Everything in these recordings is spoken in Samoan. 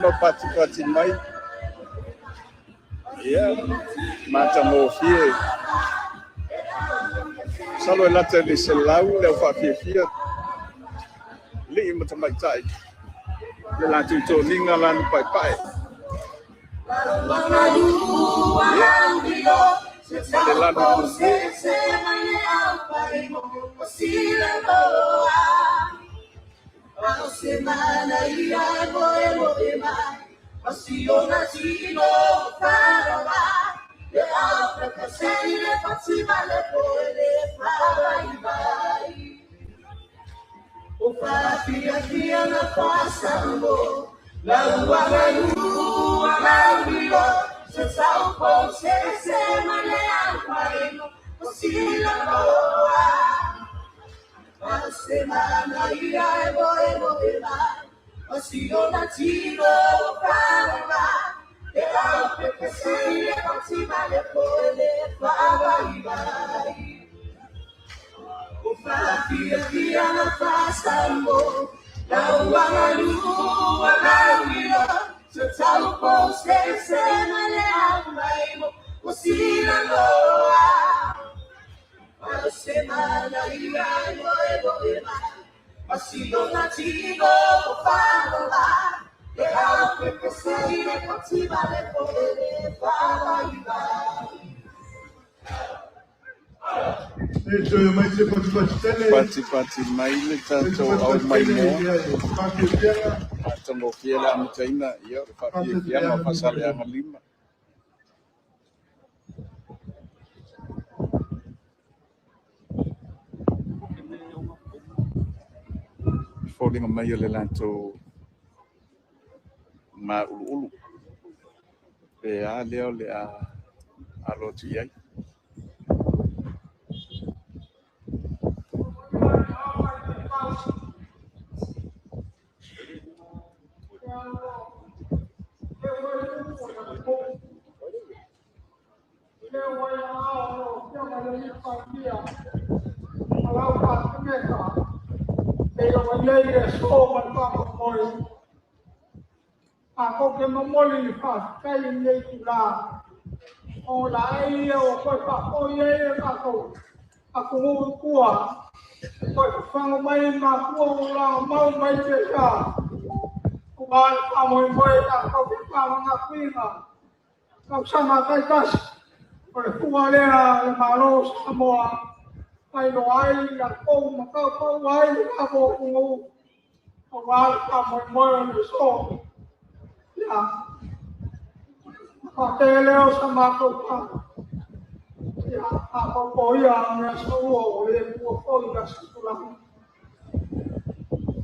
Patipati mai, ia, matagofie. Masalo e lata i le 100 le au faafiafia, alii ma tamaitai, le latou toniga lanu paepae. Ia, ma le lanu pupuu. Patipati mai le tatou au maimoa, matagofie le amataina, ia, o le faafiafiaga o Faasaleleaga 5. Foliga mai o le latou mauluulu pe a lea o le a alo atu i ai. A ko ke momoli le faafetai i lenei itulā o laei ia ua toe faafoi ai le tatou atunuu i tua e toe fafago mai matua o lagamau mai tiasa aua le faamoemoe tatou te faamanatuina tausaga taitasi o le fua lea a le Malo o Samoa failoa ai latou ma tautau ai le tatou atunuu aua le faamoemoe o le aso. Ia, faapea lea o sa matou tala. Ia, faaopoopo ia o le aso ua ua le tuua foi i aso tulaga.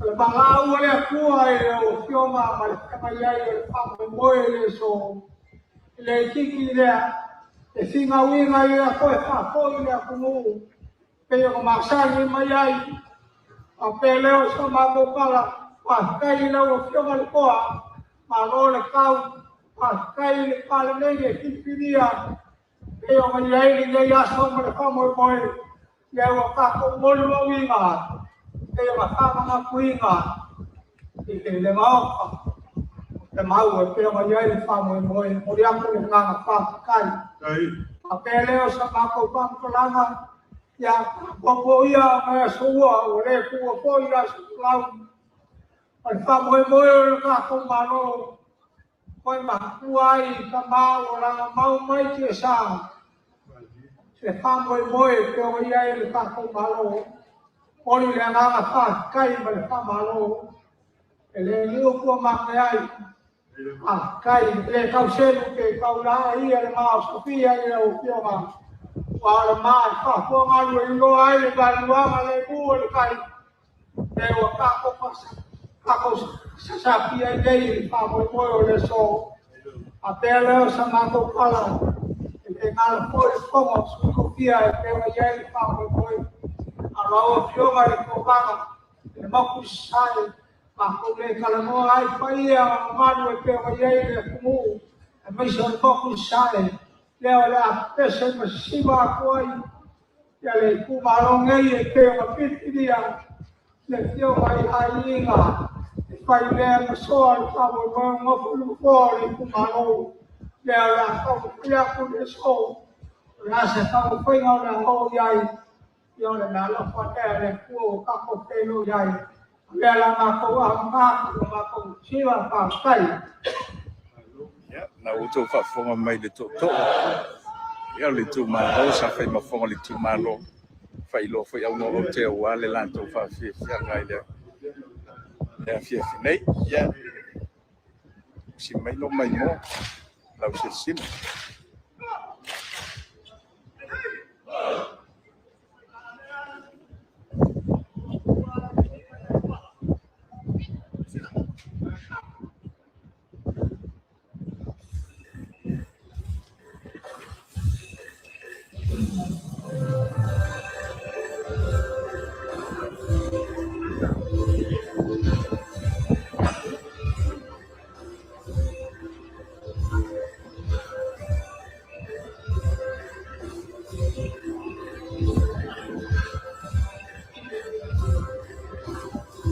O le valaau a le Atua i lau Afioga ma le feagai ai o le faamoemoe i le aso. E le itiiti lea, e finauina ia toe faafoi le atunuu pei ona masani mai ai. Faapea lea o sa matou tala, faafetai i lau Afioga le Toa, malo le tau, faafetai i le Palemene filifilia, pei ona i ai lenei aso ma le faamoemoe, lea ua tatou molimauina, pei ona faamanatuina i le Maota, le mau e pei ona i ai le faamoemoe, momoli atu le agaga faafetai. Faapea lea o sa matou faamatalaga, ia, faaopoopo ia nai aso ua, ua le tuua foi aso folau. O le faamoemoe o le tatou Malo, koe matua ai tama ua lagamau mai tiasa. Se faamoemoe pe o i ai le tatou Malo. Momoli le agaga faafetai ma le faamalo. E le ni upu mate ai. Faafetai, e le tau selu pe tau laa ia le maosofia i lau Afioga. Ua o le ma e faafoagalu e iloa ai le valuaga le mu o le tai. E ua tatou sasapia ai nei i le faamoemoe o le aso. Faapea lea o sa matou tala, e le galo foi le fono o Sui Tofia e pei ona i ai le faamoemoe. A o lau Afioga i le Kovana, le motu i Sasae, matou le talanoa ai paia ma mamalu e pei ona i ai le atunuu, aemaise o le motu i Sasae, lea o le a pepese ma sisiva atu ai ia le itumalo nei e pei ona filifilia le Afioga i aiga E fai lea ma soa le faamoemoe gofa le nofoa o le itumalo. Lea o le a taumafai atu i le aso. O le a se taumafaiga o le a oo i ai. Ia o le meaalofa lea a le Atua ua tatou feiloai ai. O lea la matou amata ma matou sila faafetai. Ia, na ua outou faafofoga mai i le tootoo, ia o le itumalo sa faimafoga o le itumalo, faailoa foi auga o te aua le latou faafiafiaga i le afiafi nei. Ia, si mai lo mai mo, lau silasila.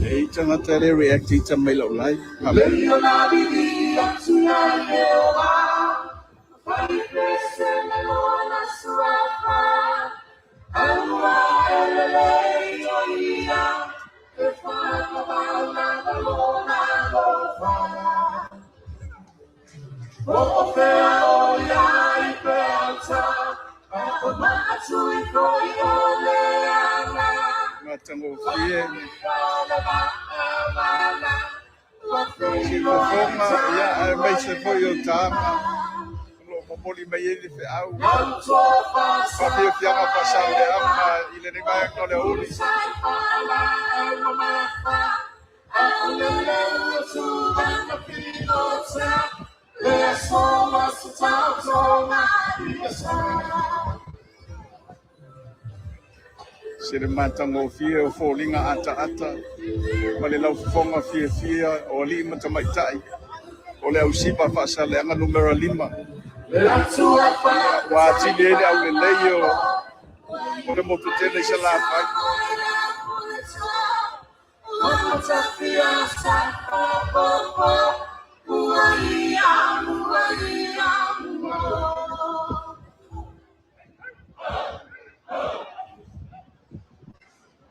E tagata le react ita mai lau live. Matagofie sifofoga, ia, aemaise foi o tama o loo momoli mai ai le feau faafiafiaga faasaleaga i lenei vaega o le auli. Se le matagofie o foliga ataata ma le laufofoga fiafia o alii ma tamaitai o le ausiva faasaleaga numera 5 ua atili ai le aulelei o le motu tele i Salafai.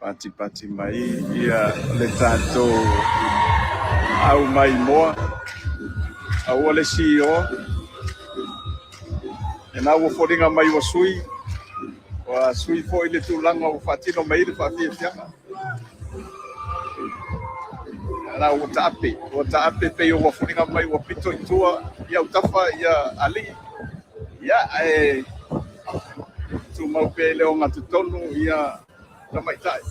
Patipati mai ia le tatou au mai moa aua le CEO e na ua foliga mai ua sui ua sui foi le tulaga ua faatino mai le faafiafiaga. Na ua taape pei ua foliga mai ua pito i tua ia utafa ia alii, ia ae tumau pea i le ogatotonu ia tamaitai.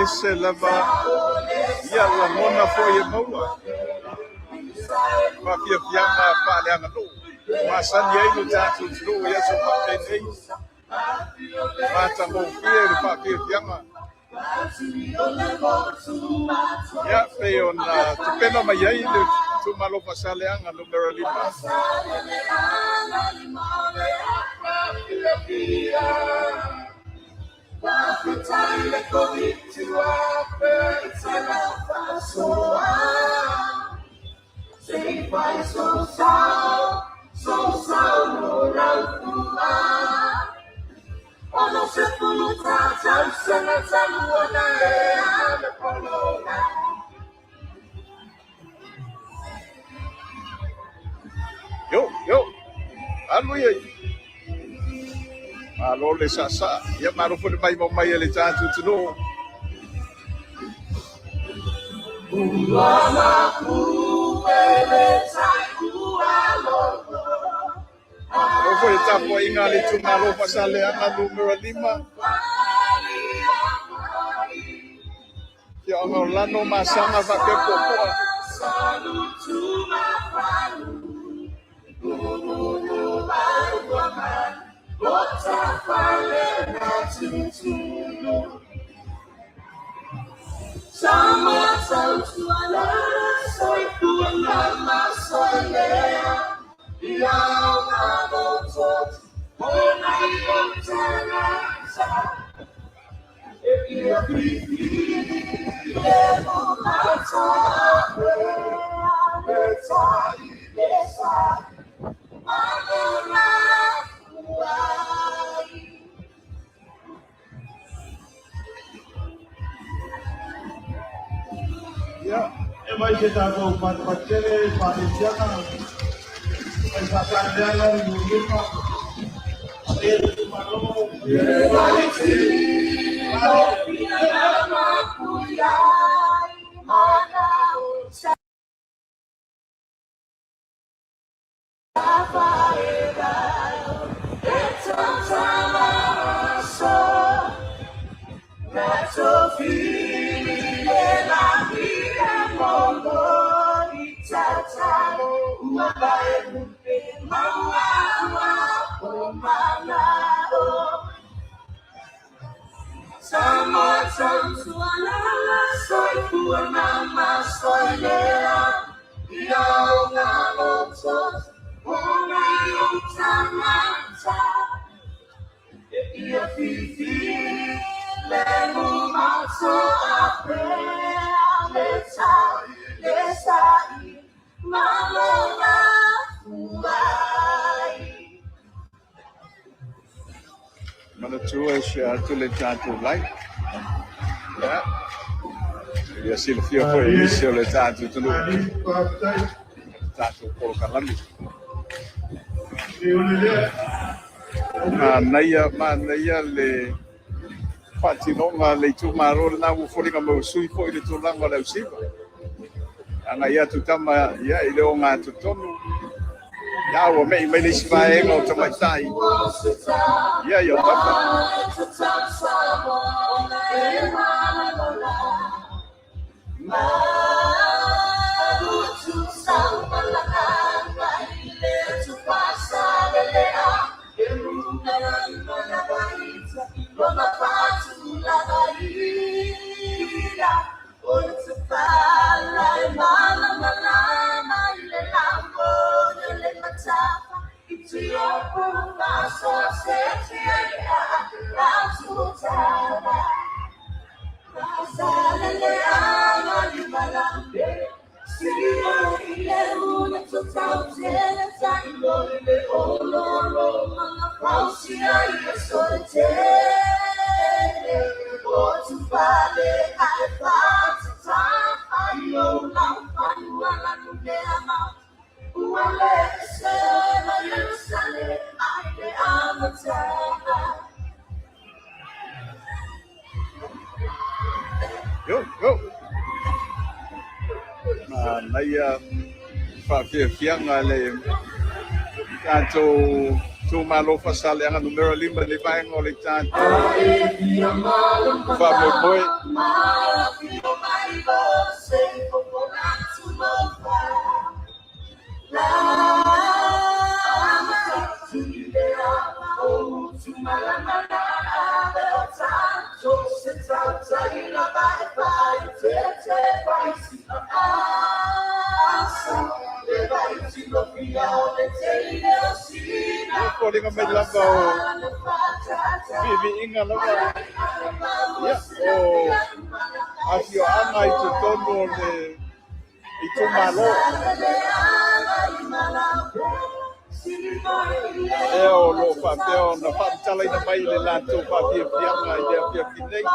Ese lava ia lagona foi e maua faafiafiaga faaleaganuu masani ai lo tatou atunuu i aso faapenei matagofie le faafiafiaga. Ia pei ona tupena mai ai le itumalo Faasaleaga numera 5. Yo, yo, alu ia. Malo le sasa. Ia malo foi le mai mau mai e le tatou atunuu. Malo foi le tapuaiga a le itumalo Faasaleleaga Nu.5. Afioaga o Lano, Masaga faapea Puapua. Ia. E mai se tatou patupatele faalesiaga ai Faasaleleaga Nu.5 e le itumalo. Manatua e share atu le tatou live. Ia. Ia silafia foi nisi o le tatou atunuu. Ali, faafetai. Tatou polokalame. E o le lea. Manaia, manaia le faatinoga a le itumalo lena ua foliga mai ua sui foi le tulaga o le ausiva. Agai atu tama ia i le ogatotonu. Ia ua me'i mai le isi vaega o tamaitai. Ia ia o tapa. Yo, yo. Manaia faafiafiaga le tatou itumalo Faasaleleaga Nu.5 le vaega o le tatou faamoemoe. Foliga mai lava o Viiviiga lava ia o afioaga i totonu o le itumalo. Ea o lo o faapea ona faamatalaina mai le latou faafiafiaga i le afiafi nei.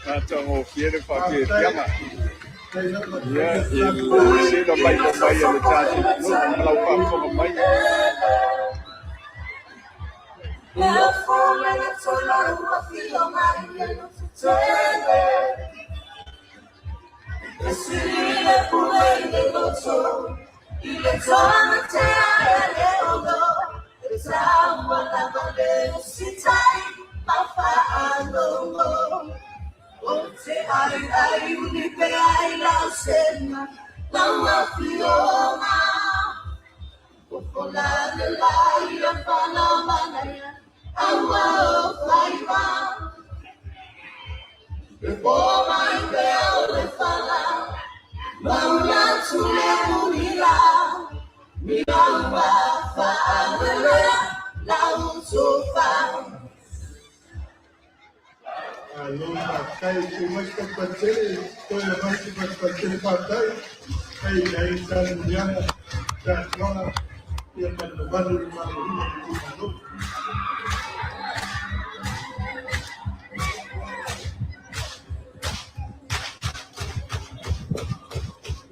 Matagofie le faafiafiaga. Ia, i le sila mai mo mai a le tatou atunuu ma lau faafofoga mai.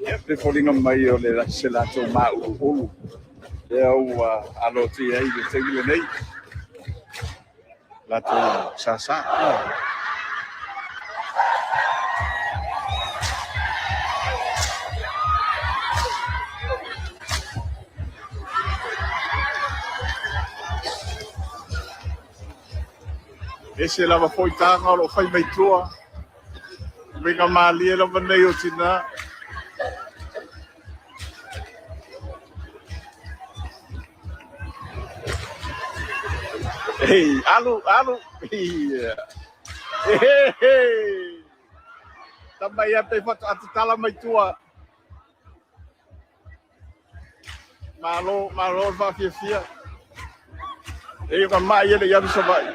Ia, pe foliga mai o le se latou mauluulu lea ua alo atu i ai i le taimi lenei. Latou sasa. Ese lava foi taga o lo o fai mai tua. Uiga malie lava nei o tina. Ei, alu, alu. Ia. He, he. Tama ia pe faatoa tatala mai tua. Malo, malo le faafiafia. E ka mai ele ia Savaii.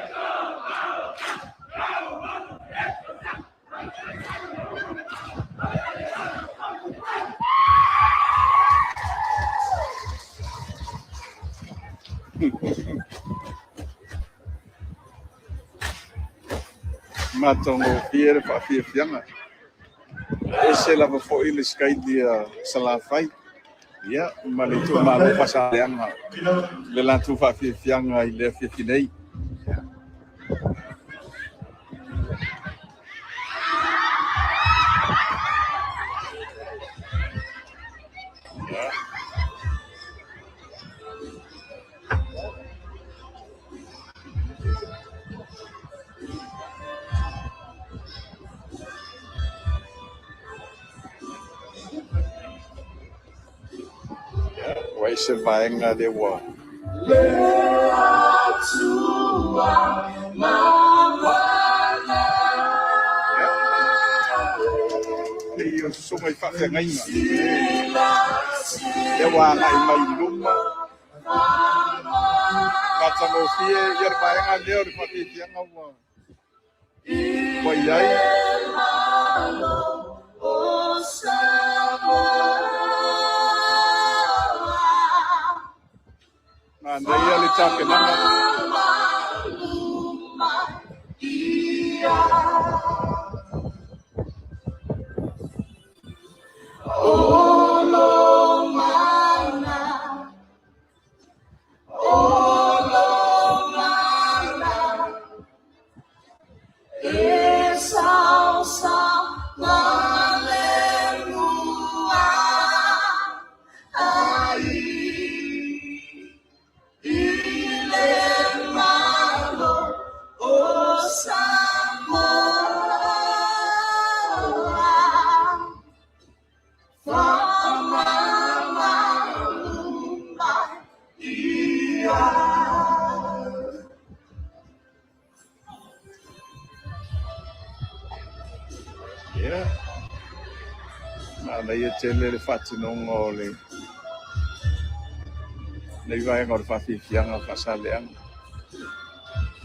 Matagofie le faafiafiaga. Ese lava foi le skydi a Salafai. Ia, ma le itumalo Faasaleleaga le latou faafiafiaga i le afiafi nei. se vaega lea ua Ia, o susuga i faafeagaiga lea ua agai mai i luma matagofie ia le vaega lea o le faafiafiaga ua ua i ai. Manaia le tapenaga. Ia, manaia tele le faatinoga o le nei vaega o le faafiafiaga faasaleaga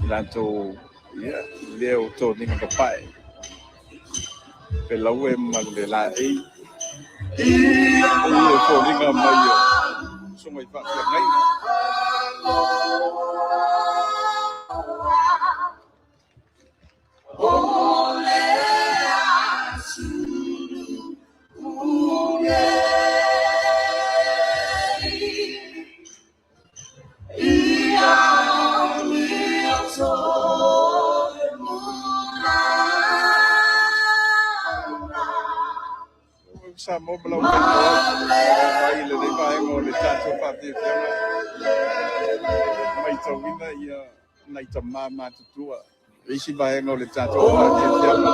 i latou ia lea o toniga papae pelaue ma le laei e foliga mai o susuga i faafeagaiga. Samoa ma lau mai i lenei vaega o le tatou faafiafiaga, matauina ia nai tamā matutua le isi vaega o le tatou faafiafiaga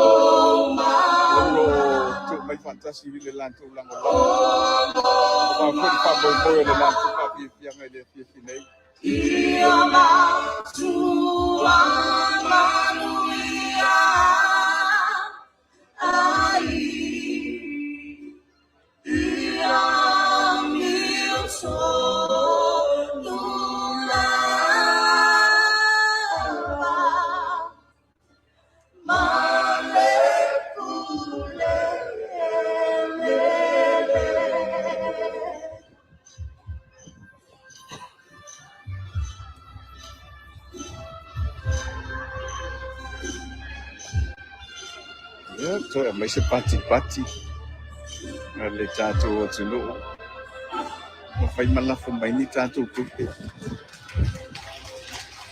o lo o tuu mai faatasi i le latou lagolago aua foi le faamoemoe o le latou faafiafiaga i le afiafi nei. Ia, toe aumai se patipati a le tatou atunuu ma fai ma lafo mai ni tatou tupe.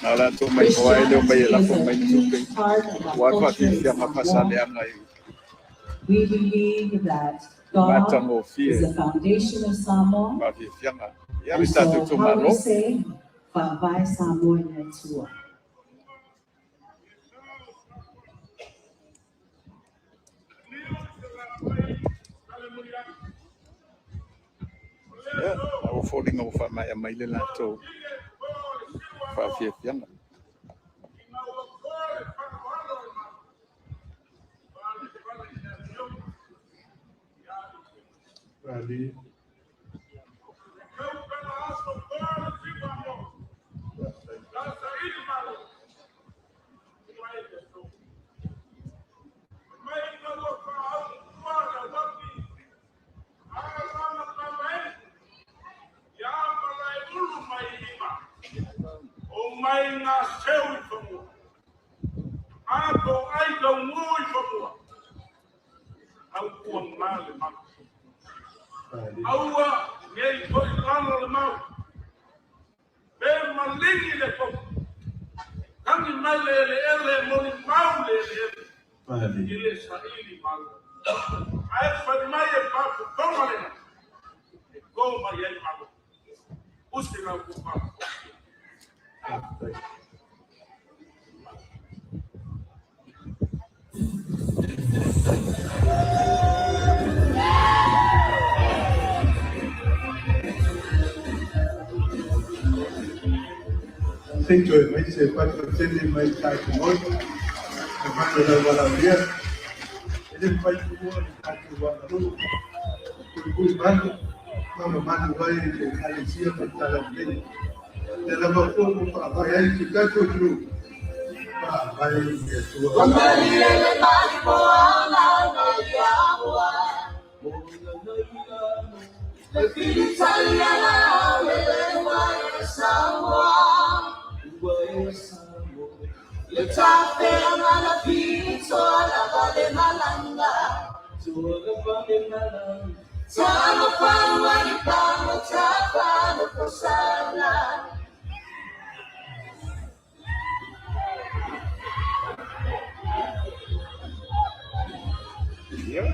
Na o latou mai oa e leo mai e lafo mai ni tupe. Ua le faafiafiaga faasaleaga i We believe that God matagofie is the foundation of Samoa. faafiafiaga. Ia le And tatou so how we itumalo. say, Faavae Samoa i le Atua. Ia, a ua foliga ua faamaea mai le latou faafiafiaga. O mai ngā seu i whamua. A tō ai tau ngū i whamua. Au kua ngā le mau. Aua ngei toi lalo le mau. Pe malingi le kopu. Tangi mai le ele ele moni mau le ele ele. I le saili mau. Ae whai mai e pāpu tonga lena. E kō mai ai malo. Usi rau ku pāpu. Seito e mai se patupatele mai tatou Maota, e mai o lau valaaulia. E le mafai tuua le tatou aganuu, puipui malu, ma mamalu ai le Ekalesia ma le Talalelei. O lea lava foi ua faavae ai si tatou atunuu, faavae i le Atua. Ia.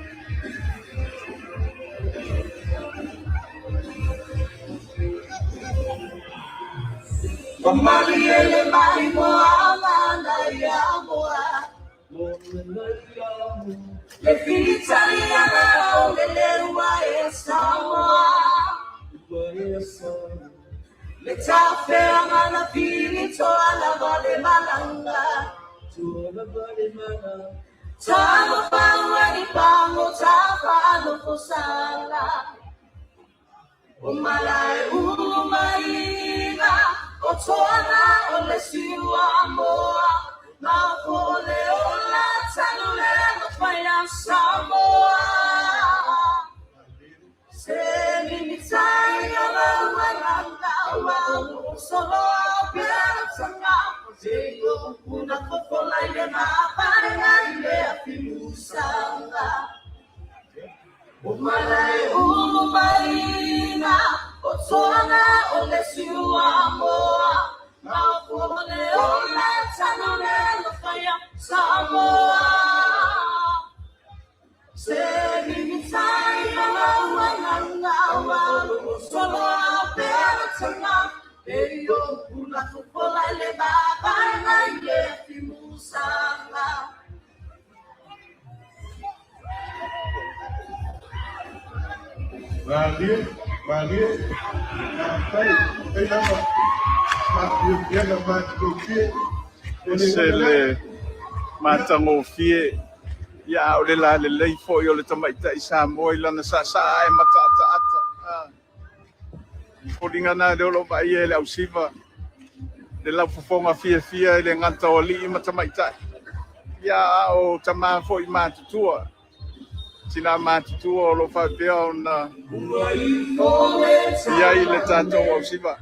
Malie, malie, faafetai, e lava faafiafiaga matagofie o le Se le matagofie, ia a o le lalelei foi o le tamaitai Samoa i lana saasaa e mataataata. Ah, foliga na lea o loo vaaia e le ausiva le laufofoga fiafia i le gata o alii ma tamaitai. Ia a o tamā foi matutua, tinā matutua o loo faapea ona i ai le tatou ausiva.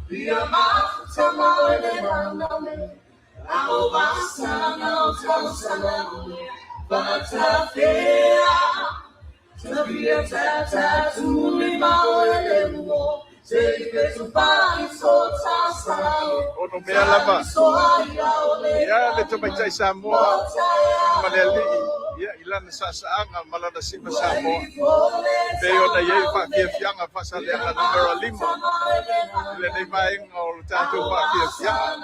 Ono mea lava, ia le tamaitai Samoa ma le alii, ia i lana saasaaga ma lana siva Samoa. Pei ona i ai faafiafiaga Faasaleleaga 5 i lenei vaega o le tatou faafiafiaga.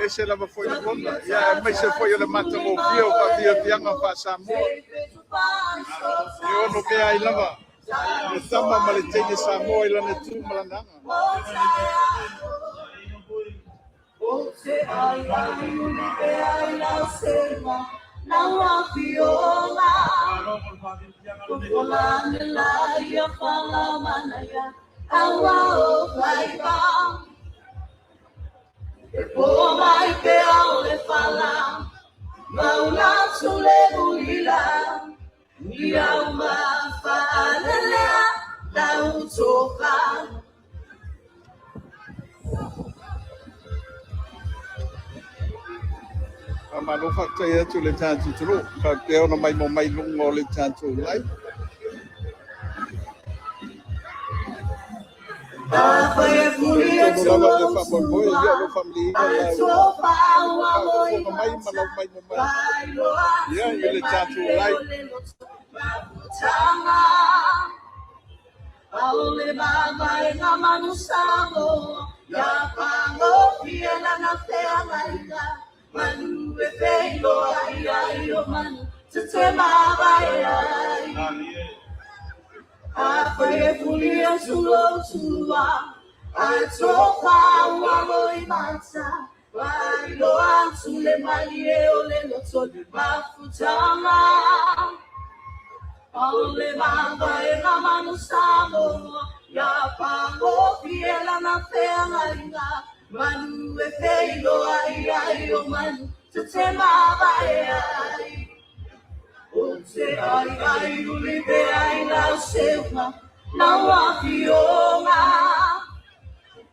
E ese lava foi lagona, ia aemaise foi o le matagofie o faafiafiaga faa-Samoa. E ono mea ai lava le tama ma le teine Samoa i lana tu ma lana aga. Faamalo faafetai atu i le tatou atunuu faapea ona maimoa mai luga o le tatou live. Talitonu lava o le faamoemoe, ia o lo o faamalieina lau faafofoga mai ma lau maimoa mai ia i le tatou live. Ae tofa ua loi mata, Wailoa atu le malie o le loto le mafutaga. O le mavaega manu Samoa, ia fagofie lana feagaiga, manu e feiloai ai o manu te mavae ai. O te ai ai uli pea i lau seuga, lau afioga.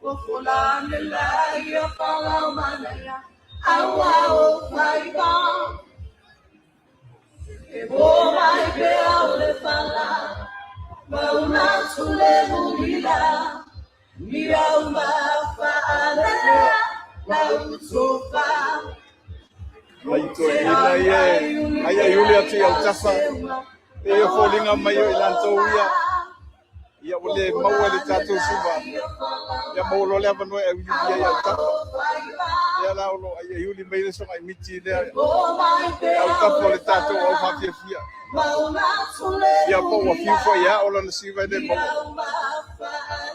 O folane lai ia falau manaia, aua o faiva. E mo mai pea o le fala, mauna tu le mulila, ni au mawhaalea, lau tofa. Mai toeaina ia e ai ai uli atu i autafa e o foliga mai o i latou ia ia ua le maua i le tatou suva ia maua loa le avanoa e auiliili ai i autafa. Ia la o lo o aiaiuli mai le sogai miti lea i autafa o le tatou au faafiafia. Ia po ua fiu foi e ao lana siva e le maua.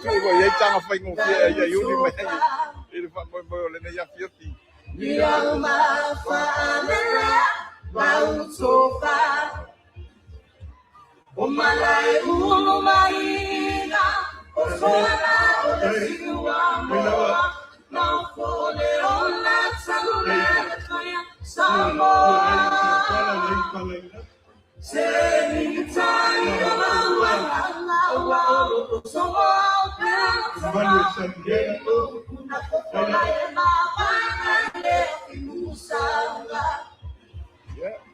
Tuu loa i ai taga faigofie e aiaiuli mai ai i le faamoemoe o lenei afiafi. Ia,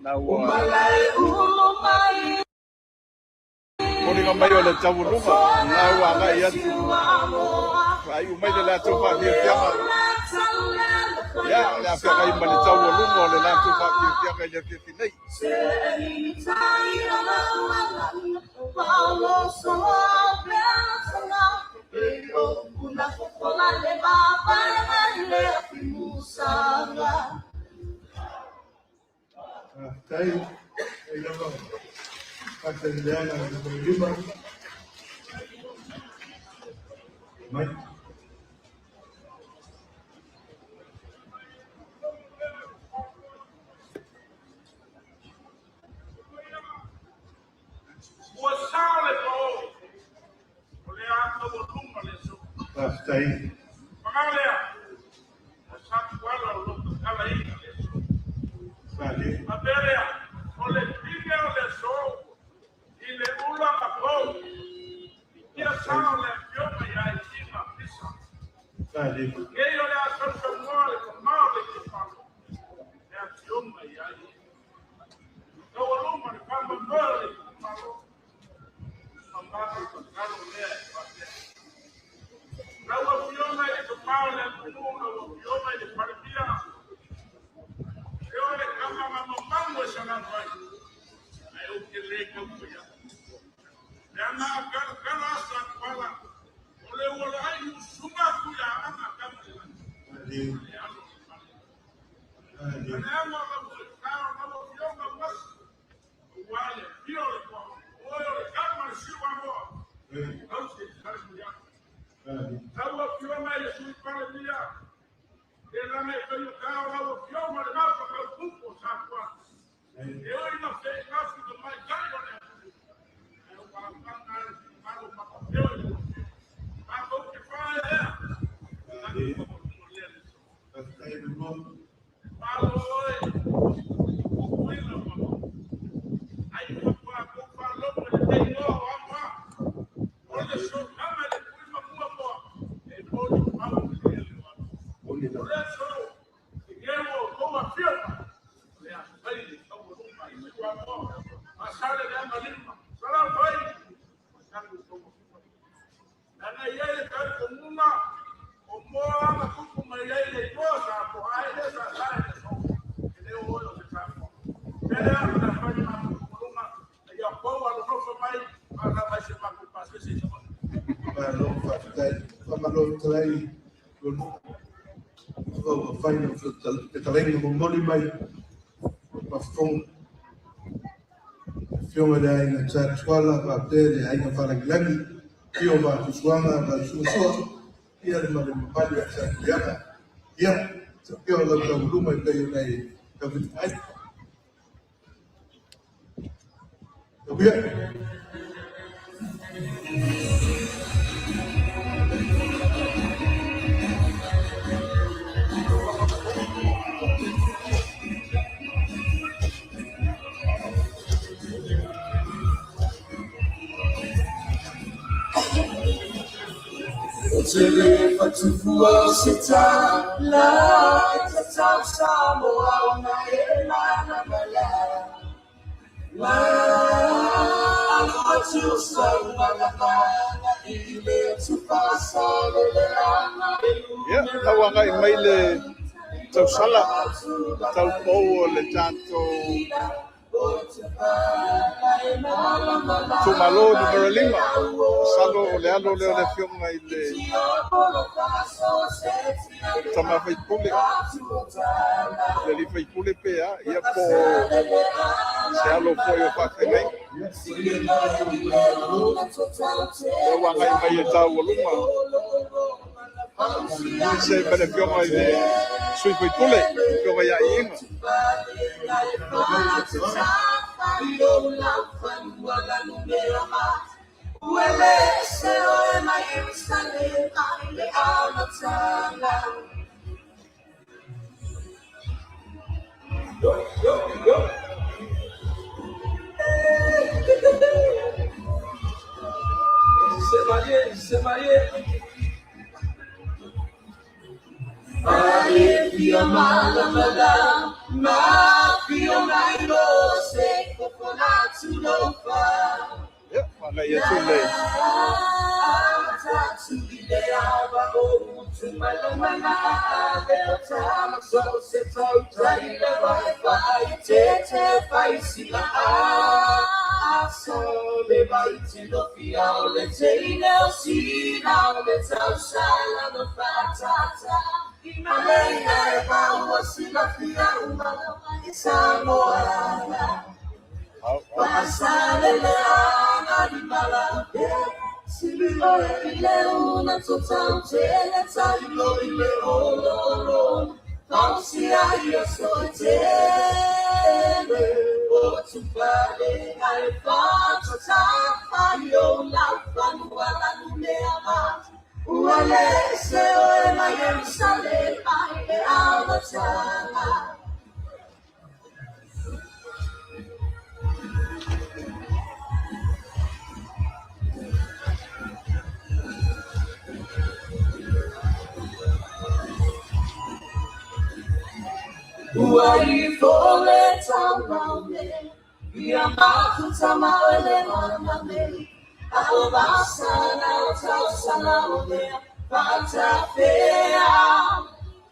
na ua foliga mai o le taualuga na ua agai atu faaiu mai le latou faafiafiaga. Ia, o le a feagai ma le taualuga o le latou faafiafiaga i le afiafi nei. Faafetai ai lava faatalileaga i le lima mai. Ua sao le pao, o le ata ua luma le so. Faafetai. Paga lea, o satuala o lo tatalaina le so. Fale. Faapea lea, o le pine o le so, i le ula ma pou, ia sao le afioga ia Itima Pisa. Fale. Nei o le a sausaunoa le mamao le itumalo, le afioga ia ia. Taualuga le faamoemoe o le itumalo, ma matou tatalo lea e faapea. Lau Afioga i le mamao o le atunuu, lau Afioga i le Palemia, e o le kama ma mamalu e salanu ai, ae ou te le taufai atu. Leaga a talatala asa atuala, o le ua ai usuga atu ia Aga tama le lagi. Fale. Le alo o le fale. Fale. Le aga o lau soifao, lau Afioga Uasi, ua le afio o le Toa, oe o le kama le siu amoa, au se salanu ia. Fale. Lau Afioga i le Sui Palemia, le laga e fai o tao lau Afioga le gafa kaupupu o Samoa. E oi na fe'egafi tamaitai o le atunuu, ae ua afaga le finagalo matapeo i lau Afioga. Matou te faaeaea, Fale. tatou lea le so. Faafetai le mo. Malo oe, Tutuila ma ai faatoa tou faalogo i le teiloa o Amoa. O le sotaga i le tuima muamua, e moli mau i le ele o Amoa. Oni O la. le aso, i ge ua outou afioga, o le a fai le taualuga i siu Amoa. Masale le agalima, salau fai, tatou taualuga. Leaga e i ai le talitonuga, o moa aga tupu mai ai le igoa Samoa, ae le sa i le so. E le o oe o se Samoa. Pele a o le fai matou taualuga, ia pou alolofa mai, faalava i se matou pasese i Savaii. Malo faafetai. Faamalo talai lo ua fai na fetalaiga momoli mai mafofoga. Afioga i le Aiga Sa Tuala faapea le Aiga Falagilagi, Pio Vatusuaga ma le Suasua. Ia le ma le mamalu ia Satuiaga. Ia, sa pia o lau tauluma i pei o nai tauwhiti mai. Tauia. O te le fatufua o se tā la e te tau sa mo au na e mana mala. La alo atu sa mana mana i le tu whasa le le anga Ia, tauagai mai le tausala taupou o le tatou itumalo numera 5. Masalo o le alo lea o le afioga i le tama faipule, le alii faipule pe a, ia po o se alo foi o faafeagaiga. Lea ua agai mai e taualuga se ma le afioga i le sui faipule, afioga ia Iiga. Ai fia malamala, ma fia mai o se fofona tu lofa. Ia, faaga'i atu le au au. Ua ifo le taumaume, ia mafuta maole mamame, ao vasana o tausana o mea, whatafea.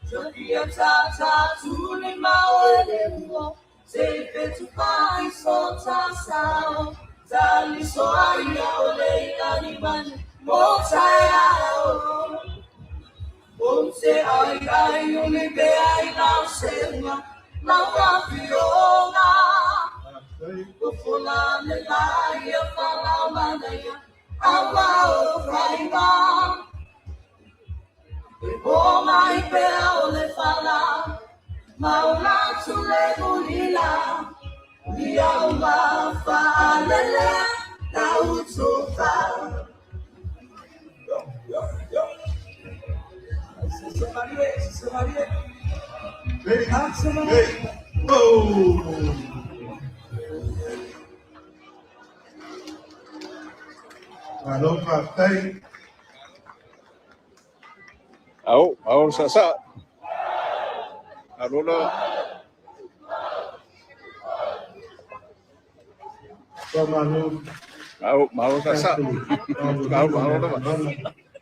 Tokia tata tuli maole ua, te fetu pai so tasao, tali so aia o le inani mo tai ao. O te ai ai o le pe ai lau seunga, lau afioga. O fulane la ia whalau mana ia, awa o whaima. E o mai pea o le whala, maula tu le mulila. Ia uma whaalele, tau tufa. Ready? Hey. Oh! Malo faafetai. Au, au sa sa. Alo la. Faamalo. Au, malo sa sa. Au, malo lava.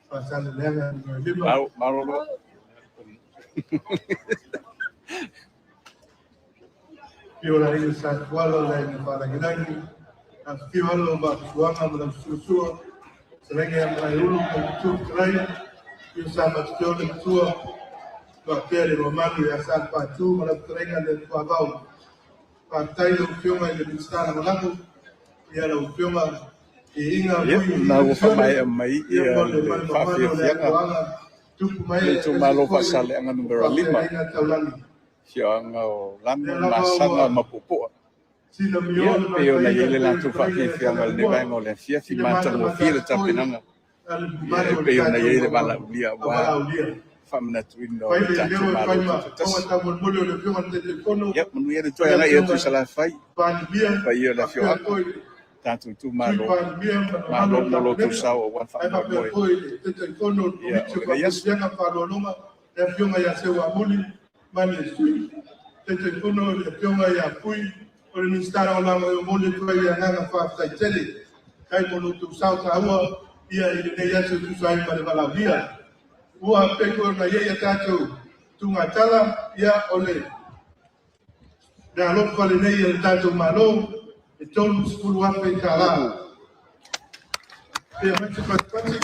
Faasaleleaga numera 5. Au, malo lava. Fio la ina sa tuala la ina whalagilagi. A fio alo ma tuanga ma lau suasua. Salenge a mai ulu ma tu trai. Fio sa ma tio le matua. Tua pea le mamalu ia sa patu ma lau talenga le tuavau. Faafetai lau Afioga i le Minisita Lagolago. Ia lau Afioga i Inga Ia, Vui na ua Sione. faamaea mai Ia ia mo le le mamalu o le faafiafiaga atoaga. Le itumalo Faasaleleaga Nu.5, afioaga o Lano, Masaga ma Puapua. Ia, pei ona i ai le latou faafiafiaga i lenei vaega o le afiafi, matagofie le tapenaga. Ia, e pei ona i ai le valaaulia aua faamanatuina o le tatou Malo Tutoatasi. Ia, manuia le toe agai atu i Salafai, paia o le afioaga, tatou itumalo, malo mo lo outou sao aua le faamoemoe. Ia, o lenei aso. Le Afioga ia Seuamuli ma le Sui Taitaifono, le Afioga ia Pui o le Minisita Lagolago, e momoli atu ai le agaga faafetai tele kai mo lo outou sao taua ia i lenei aso e tusa ai ma le valaaulia. Ua pei foi ona i ai a tatou tugatala, ia o le alofa lenei e le tatou Malo e $30,000. Ia mai se patipati.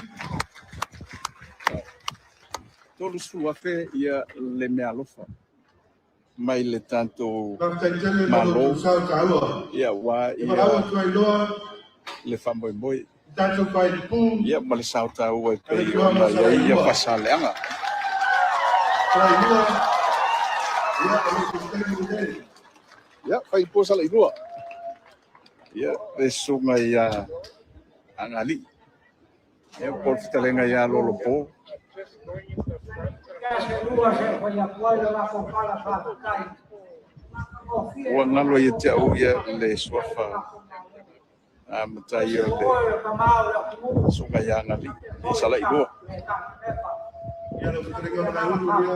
$30,000 ia le meaalofa mai le tatou Faafetai tele mo lo Malo outou sao taua. Ia ua E valaau ia atu ai loa le faamoemoe tatou failipu ia ma le sao taua e a le pei afioaga ona o i ai ia Salailua. Fasaleaga. Salailua, ia o lo outou taimi lenei. Ia faipo Salailua. Ia le susuga ia Agalii. Ia po o le fetalaiga ia Lolopo. Ua galo ia te au ia le suafa a matai o le susuga ia Agalii i Salailua. Ia lau fetalaiga Malaulu, ia.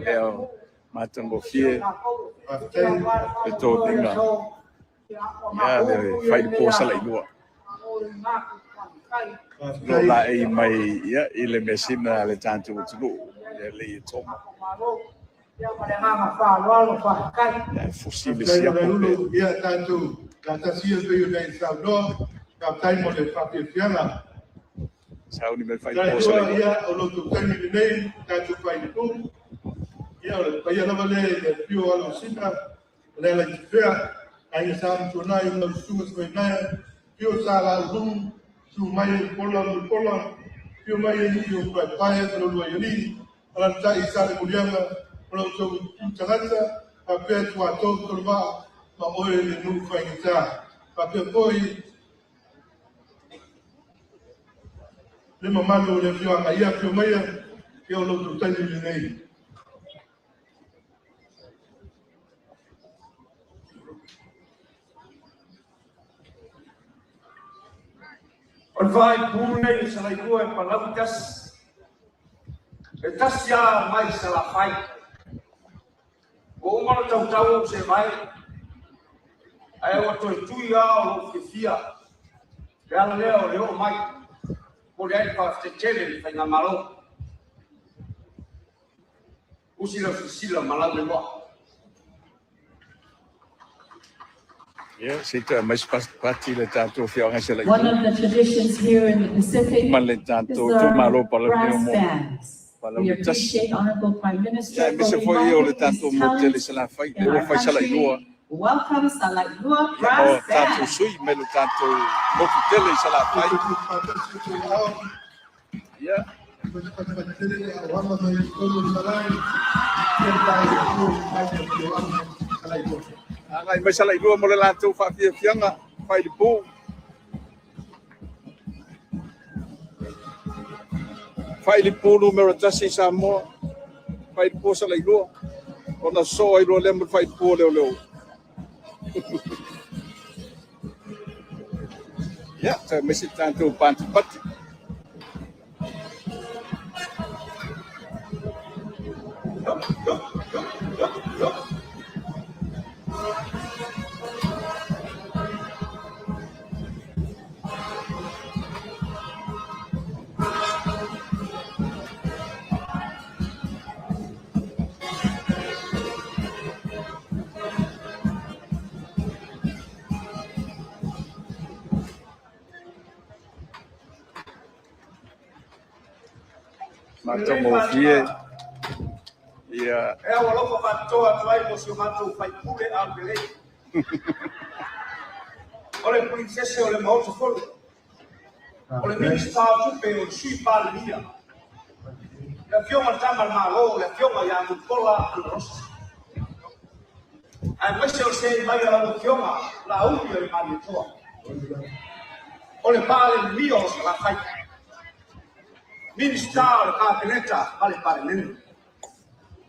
Lea matagofie Faafetai. le toniga. Ia le failipo Salailua. Lo Faafetai. laei mai ia i le measina a le tatou atunuu ia le i toma. Ia e fusi le Faafetai siapo pea. Malaulu, ia tatou latasi ia pei ona e saunoa. Faafetai mo le faafiafiaga. Sauni mai failipo Salailua, Salailua. ia o lo outou taimi lenei, tatou failipu. Ia o le paia lava lea i le afio o Alosina, o le Alaitifea, Aiga Sa Matuanai, lau Susuga Savainaea, afio Sa Laulu, susu mai e Pola ma Pola, afio mai e Nii o Paepae ma lo Luaialii, alaalatai Sa Lemuliaga, o lo outou itu tagata, faapea Tuatou Tolevaa ma oe le nuu faigata. Faapea foi le mamalu o le afioaga, ia afio maia, ia o lo outou taimi lenei. O le faaipu lenei o Salailua e Palauli tasi. E tasi lava mai Salafai. Ua uma ona tautau ou sevae, ae ua toe tui lava o lou fiafia. Le ala lea o le oo mai. Momoli ai le faafetai tele i le faigamalo. Usi lau silasila ma lau le igoa. Ia se i toe aumai se patipati le tatou afioaga i One Salailua of the traditions here in the Pacific ma le is tatou itumalo our Palauli brass mo bands. We Palauli tasi. appreciate Honorable Prime Ia Minister e for mese foi o le reviving tatou these motele talents Salafai, in le ua our fai Salailua. country. Welcome Salailua Ia ma Brass tatou Band. sui mai le tatou motu tele i Salafai. Faatasi o ao, Ia patipati le auama mai i totonu o le malae, ia le taeao mai le afioaga Salailua. agai mai Salailua mo le latou faafiafiaga failipu. Failipu numera 1 i Samoa. Failipu Salailua. Ona sosoo ai loa lea ma le failipu o Leoleo. Ia, toe aumai se tatou patipati. Lelei Matagofie faatoa. ia E au alofa faapitoa atu ai mo si o matou faipule aulelei. O le Prinsese o le Maota Fono, o le Minisita o Tupe, o le Sui Palemia, le Afioga i le Tama a le Malo, le Afioga ia Mulipola Anarosa. Aemaise o le seei mai o lau Afioga Laauli o le Malietoa, o le Palemia o Salafai, Minisita o le Kapeneta ma le Palemene.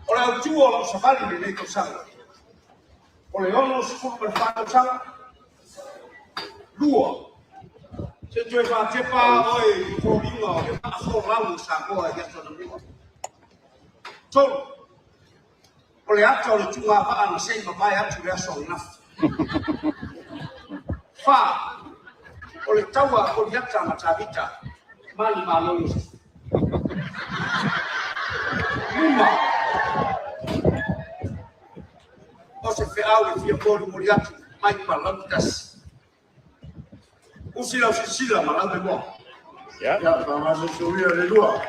O le autu o lau savali i lenei tausaga, o le 64 tausaga, 2, se i toe faatepa oe i foliga o le vaa folau o Samoa i aso anamua. 3, o le ata o le tuugavaa na se i mavae atu le aso ananafi. 4, o le taua a Koliata ma Tavita, manumalo Iosefa. 5, o se feau e fia molimoli atu mai Palauli 1. Usi lau silasila ma lau le moa. Ia, Ia, faamasosoia le lua.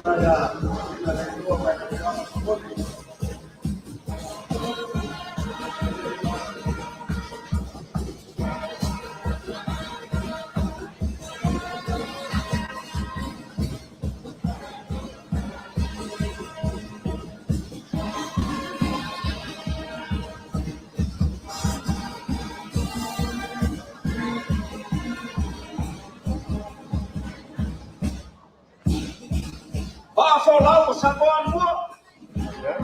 Ia, ia, le lua mai le momoli. Faafolau o Samoa anamua. Ia.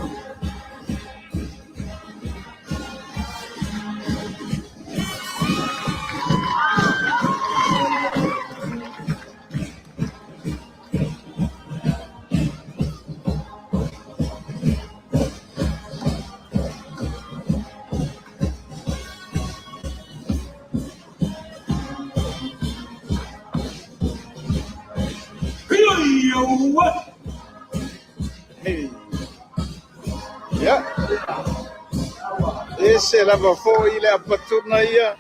Ioe. Hey. Ia. Ese lava foi le apatuna ia.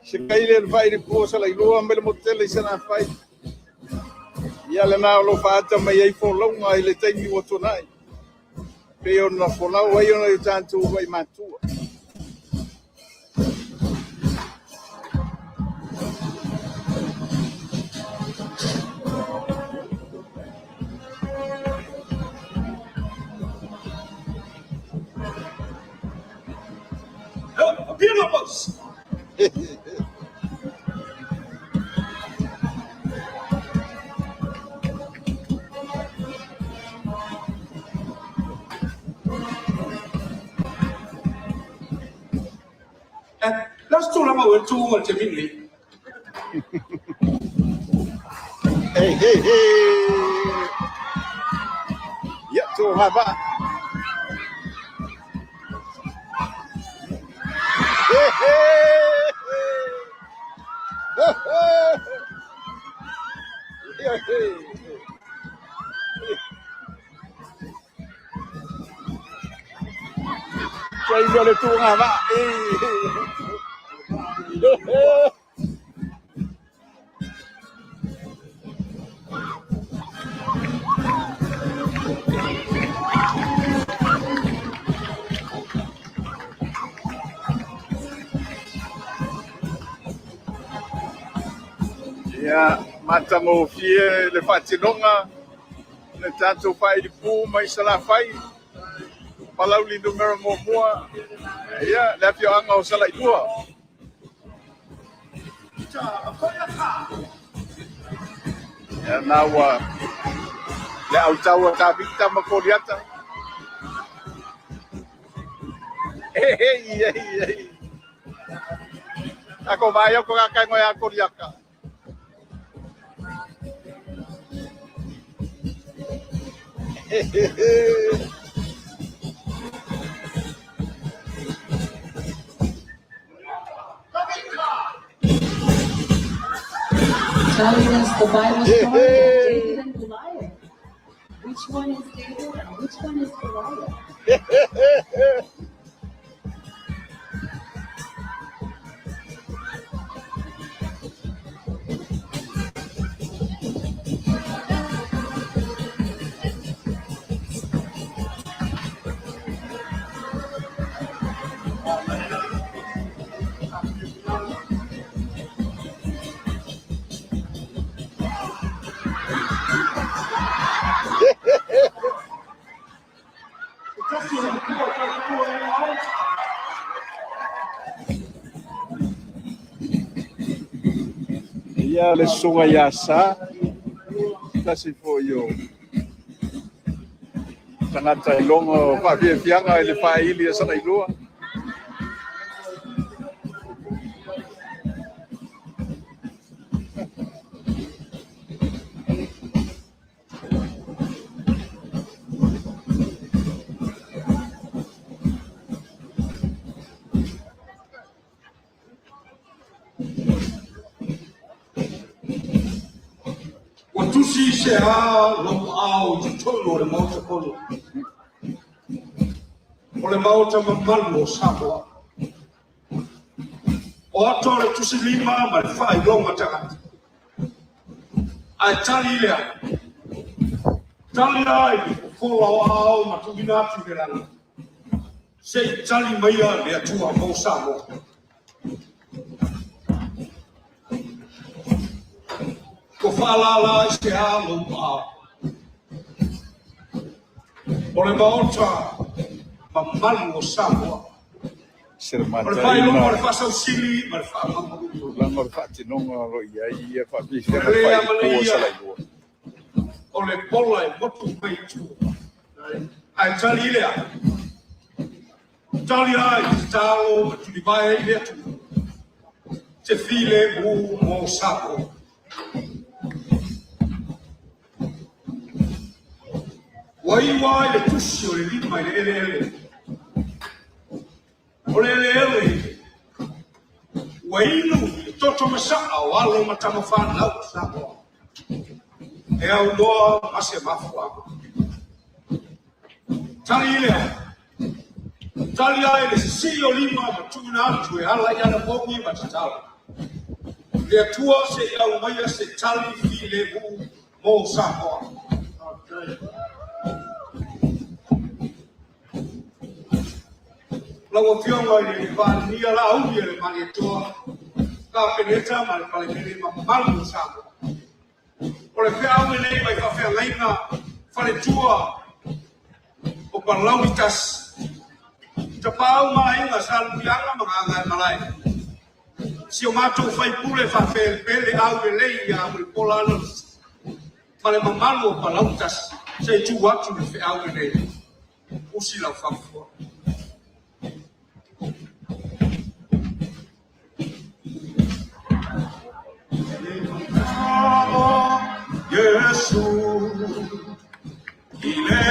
Se kai le vai le po sa lai lua me le motele i sana fai. Ia le na lo faata mai ai folauga i le taimi ua tuanai. Pe ona folau ai ona i tatou vai matua. Beautiful. Last two lama o tu ngal te minli. Hey, hey, hey. Ia, tu hava. Hey, hey, hey. Hey, hey, hey. Kai le tu hava. Hey, hey. Ia, matagofie le faatinoga le tatou faailipu mai Salafai, Palauli 1, ia, le afioaga o Salailua. Ia, na ua le autaua Tavita ma Koliata. Hey, hey, hey, hey. Ako vai ko ka kai ngoia Koliaka. Hey, hey, hey. Telling us the Bible story of David and Goliath. Which one is David and which one is Goliath? Ia le susuga ia Sa, tasi foi o tagata iloga o faafiafiaga i le faaili a Salailua. Ua tusi se a lou aao i totonu o le Maota Fono, o le Maota mamalu o Samoa. O ata o le tusilima ma le faailoga tagata. Ae tali lea, tali a i le fofola o aao ma tuuina atu i le lagi, se i tali maia le Atua mo Samoa. Ua faalala i se a lou aao. O le Maota mamalu o Samoa. O le faailoga o le faasausili ma le faamaumaluga. Tulaga o le faatinoga o lo o i ai ia faafiafiaga faailoa Salailua. O le pola e motu mai i tua. Ae tali lea. Tali ai i tatalo ma tulivae i le Atua. Te filemu mo Samoa. Ua iu ai le tusi o le lima i le eleele. O le eleele ua inu i le toto masaa o alo ma tamafanau o Samoa. E aunoa ma se mafuaaga. Tali lea. Tali ai le sisii o lima ma tuuina atu e ala i anapogi ma tatalo. Le Atua se i aumaia se tali filemu mo Samoa. Lau Afioga i le Palemia Laauli e le Malietoa, Kapeneta ma le Palemene mamalu o Samoa. O le feau lenei mai faafeagaiga faletua o Palauli tasi. Tapaau ma aiga Sa Luiaga ma Gagaemalae. Si o matou faipule faapelepele aulelei ia Mulipola Anaulisi ma le mamalu o Palauli tasi se i tuu atu le feau lenei. Usi lau faafofoga. Iesu i le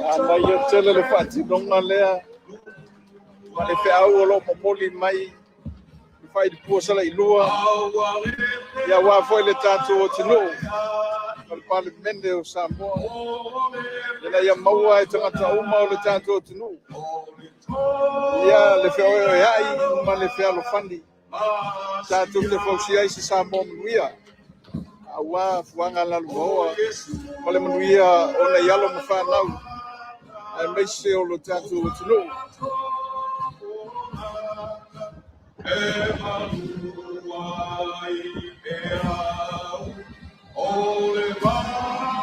Manaia tele le faatinoga lea ma le feau o lo o momoli mai le faailipua Salailua ia aua foi le tatou atunuu ma le Palemene o Samoa, ina ia maua e tagata uma o le tatou atunuu ia le feoeoeai ma le fealofani tatou te fausia ai se Samoa manuia aua fuaga lalovaoa ma le manuia o nai alo ma fanau aemaise o lo tatou atunuu.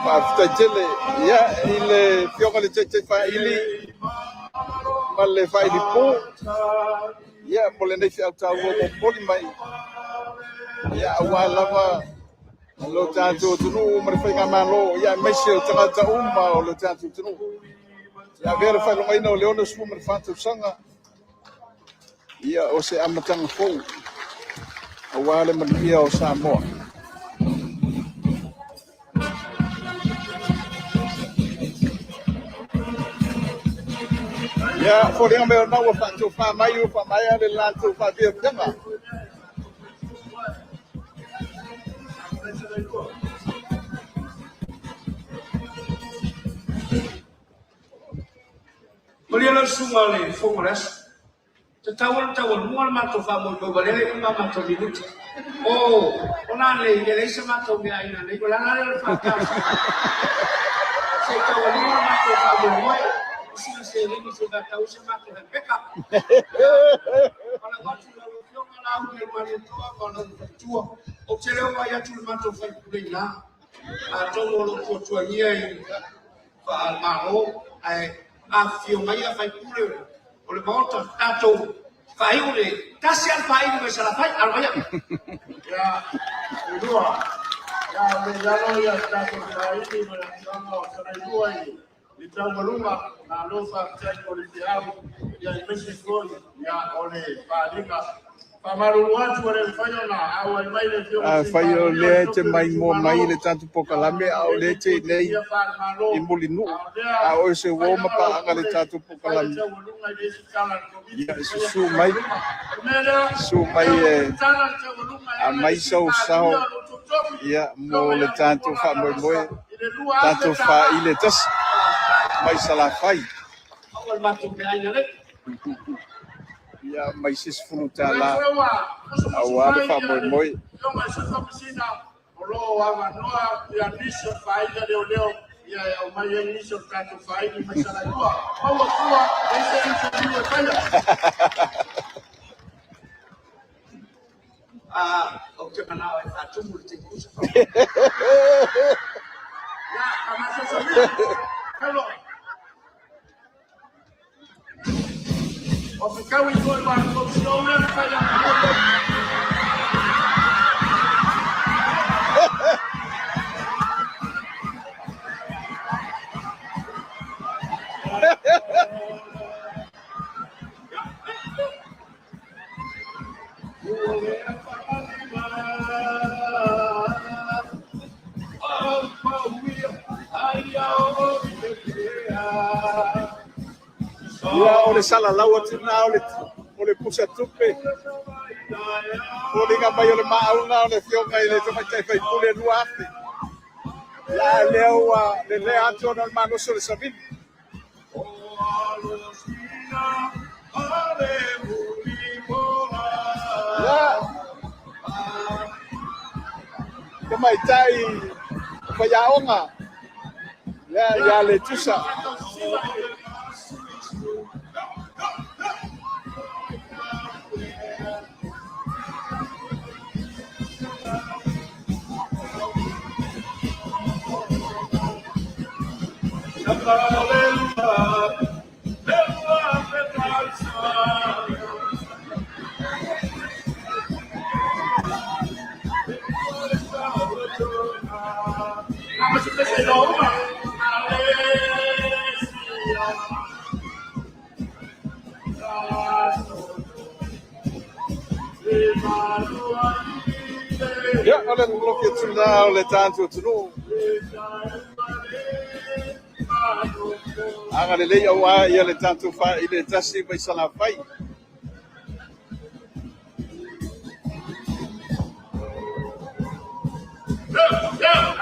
Faafetai tele ia i le Afioga i le Taitai Faaili ma le Faailipu ia mo lenei feau taua momoli mai ia aua lava lo tatou atunuu ma le faigamalo ia aemaise o tagata uma o lo tatou atunuu. Ia avea le faailogaina o le 64 tausaga ia o se amataga fou aua le manuia o Samoa. Ia, foliga mai o lena ua faatofa mai ua faamaea le latou faafiafiaga. Malia lau susuga o le Fofoga o le Aso. Tatau ona taualuga le matou faamoemoe ua lele uma a matou minute. O, o nanei, e leai se matou meaai nanei, o le ala lea o le faatalosaga. Se i taualuga le matou faamoemoe, i sina seleni se i faatau ai se matou hepeka. Ia, valaau atu i lau Afioga Laauli Malietoa ma lou faletua, ou te le o vaai atu i le matou faipule i ina. Atonu o lo o tuatuagia i faale-Malo, ae afifio mai faipule o le Maota, tatou faaiu le tasi lava le faaili mai Salafai, alo maia. Ia, lua, ia, o le lalo ia tatou faaili ma le afioaga o Salailua i le taualuga, malo faafetai mo le feau, ia aemaise foi ia o le faaaliga. Faamalulu atu ua le mafai ona auai mai le afioga i le Afai o lea e te maimoa mai i le tatou polokalame a o lea e te i inei i Mulinuu, a o se uo ma paaga i le tatou polokalame, ia susu mai, susu mai e aumai sou sao ia mo le tatou faamoemoe, tatou faaile e tasi mai Salafai. Ia mai se $10 aua le faamoemoe. O lo o avanoa ia nisi o faaili leoleo ia e aumai ai nisi o tatou faaili mai Salailua. Maua fua, leai se interview e faia. Ou te manao e faatumu le teikusa. Ia, faamasosomia. Hello. O fekaui foi ma kou le fai a. Ia, o le salalau atu lena o le pusa tupe. Foliga mai o le maau lena o le afioga i le tamaitai faipule 2,000. Ia, lea ua lelea atu ona o le malosi o le savili. Ia, tamaitai faiaoga. Ia, ia le tusa. Ia, o le lolofi atu lena o le tatou atunuu. Agalelei aua ia le tatou faaile e tasi mai Salafai.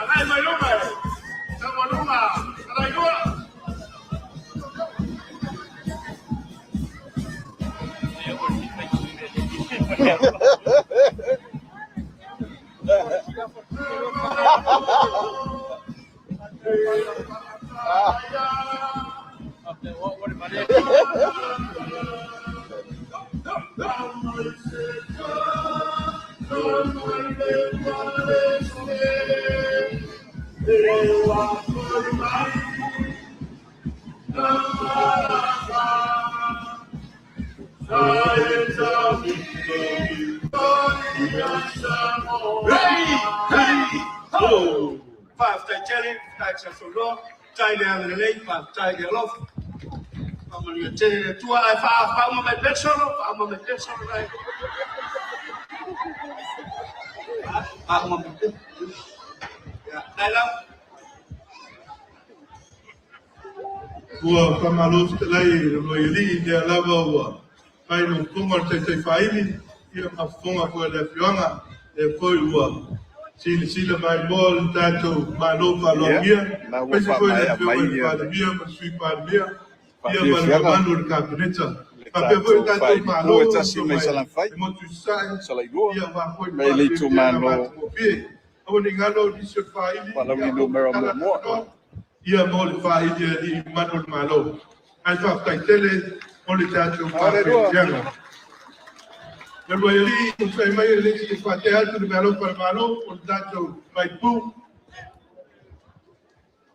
Agai mai luma e. Taualuga, Salailua. Hey, hey, ho! Faafetai tele, faafetai Sasoloa, faafetai le agalelei, faafetai le alofa. Faamanuia tele le Atua, ae faauma mai pea le solo, faauma mai pea le solo nai. Faauma mai pea. Ia, nai lau. Ua faamalo fetalai i le Loia Alii, lea lava ua fai le fofoga o le taitai faili, ia ma fofoga foi o le afioaga, lea foi ua silasila maimoa le tatou Malo faaaloalogia, Na ua aemaise foi le faamaea afioga mai i le ia le Palemia ma le Sui Palemia, ia ma le faafiafiaga mamalu o le Kapeneta. le Faapea foi le tatou tatou failipu Malo e ma tasi mai Salafai, le motu i Sasae, Salailua ia aua foi le mai le faafiafiaga itumalo matagofie. Aua ne i galo nisi o le faili, Palauli ia o numera tatala 1. avanoa, ia mo le faili a alii mamalu o le Malo. Ae faafetai tele mo le tatou Aole lua. faafiafiaga. Le Loia Alii, fai mai e le isi faatea atu le meaalofa a le Malo o le tatou vaipu,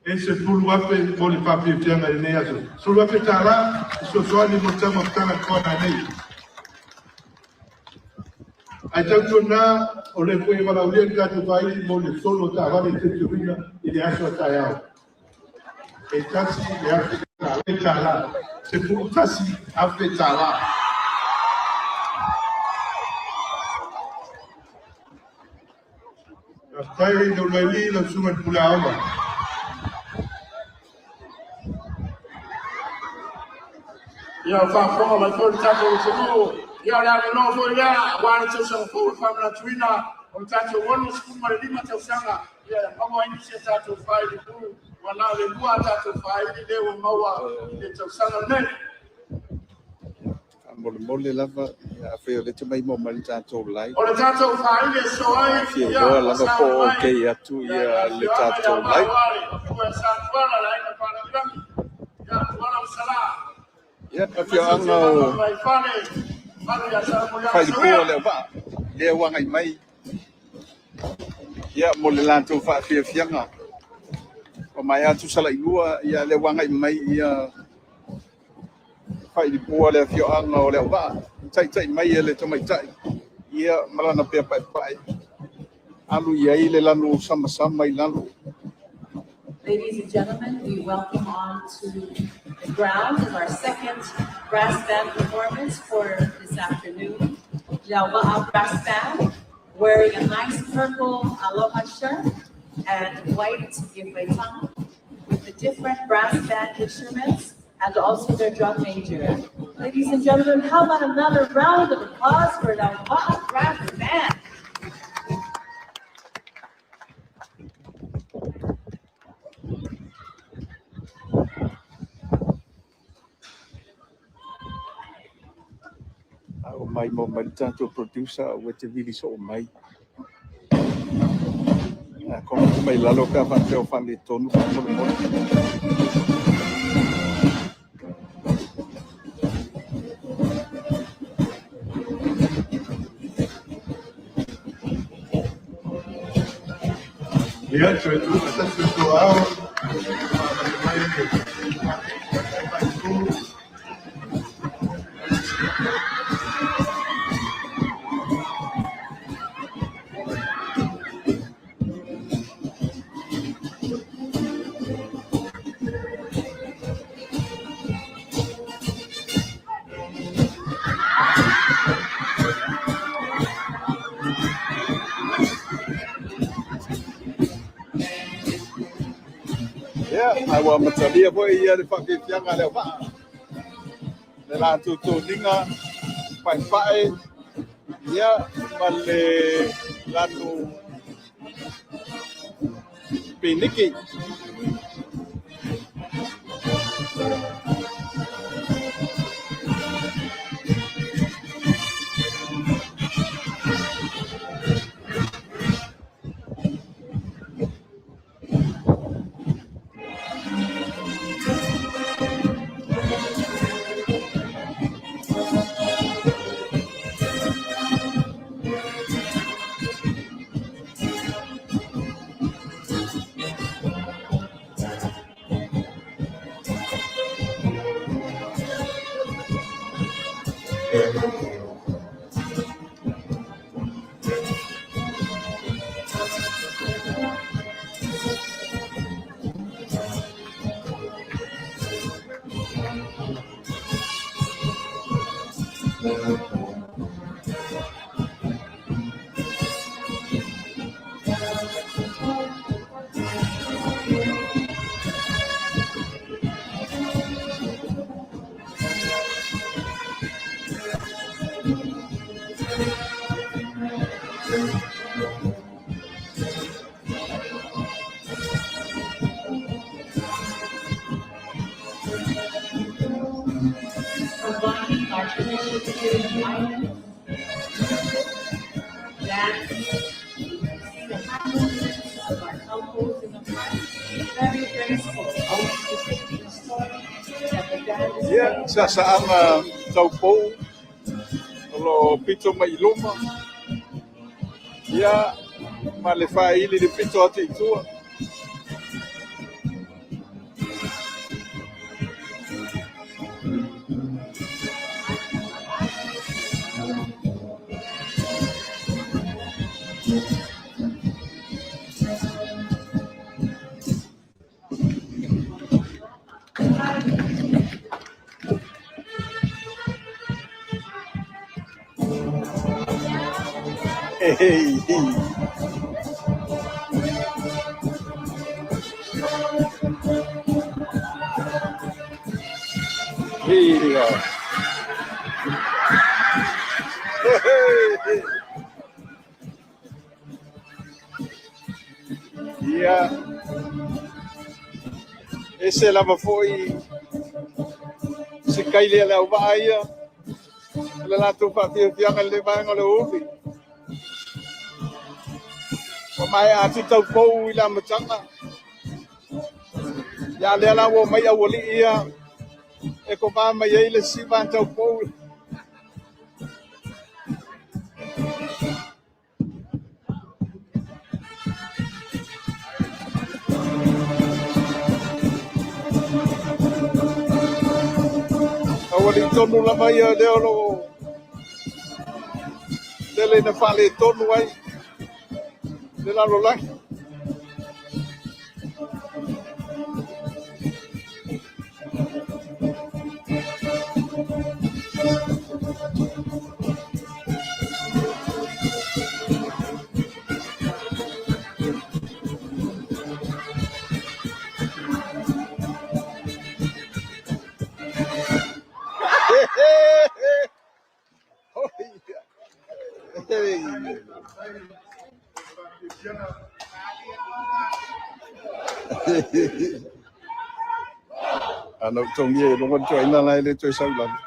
e $10,000 mo le faafiafiaga i lenei aso. $10,000 e fesoasoani mo le taumafataga o le nei. Ae tautuana o le foi e valaaulia le tatou faili mo le solo o taavale teuteuina i le aso a taeao. E tasi le afe tala, $11,000. Faafetai i le Alii lau susuga i le Pule Aoga. Ia o faafofoga mai foi le tatou atunuu. Ia o le avanoa foi lea aua le tausaga fou e faamanatuina o le tatou 65 tausaga. Ia e maua ai nisi a tatou failipu ua na o le lua a tatou faili lea ua maua i le tausaga lenei. Faamolemole lava, ia, afai o lea e te maimoa mai le tatou live, O le tatou faili e sosoo ai, fia ia iloa ua lava po sauni o mai okay atu ia ia le le afioaga ia tatou live. Maoale, matua ia Sa Tuala, le aiga Falelagi, ia Tuala ma Salā, Ia, aemaise o afioaga Tiavaga o ma Vaifale, malu ia Salemuliaga Failipua Sauia. le auvaa, lea ua agai mai, ia, mo le latou faafiafiaga. Ua maea atu Salailua, ia, lea ua agai mai ia Failipua le afioaga o Leauvaa, taitai mai e le tamaitai, ia, ma lana pea paepae, alu i ai le lanu samasama i lalo. Ladies and gentlemen, we welcome on to the ground is our second brass band performance for this afternoon. Leauva'a Brass Band, wearing a nice purple aloha shirt and white ifetang with the different brass band instruments and also their drum major. Ladies and gentlemen, how about another round of applause for Leauva'a Brass Band? A o mai mo mai le tatou producer ua te vili soo mai. A kono mai lalo pe a faapea o faaletonu faamolemole. Ia, toe tu atasi o tō ao, mai le vaipu. Ia, a ua amatalia foi ia le faafiafiaga a le auvaa. Le latou toniga paepae, ia, ma le lanu piniki. combining our traditions with music, dance. You can see the hand movements of our taupous in the front. Very graceful, always depicting the story that the band is Ia, playing. sasaaga taupou o loo pito mai i luma. Ia, ma le faaili le pito atu i tua. Hey, hey, hey. Ia, ese lava foi se kaile le au vaa ia, le latou faafiafiaga i le vaega o le uli. Ua maea atu taupou i le amataga. Ia lea la ua mai aualii ia e kovā mai ai le siva a taupou. Aualii tonu lava ia lea o loo tele ina faaletonu ai le lalolagi. Hey. Ana ou togia i luga o le tuaina la e le toe sau i lalo.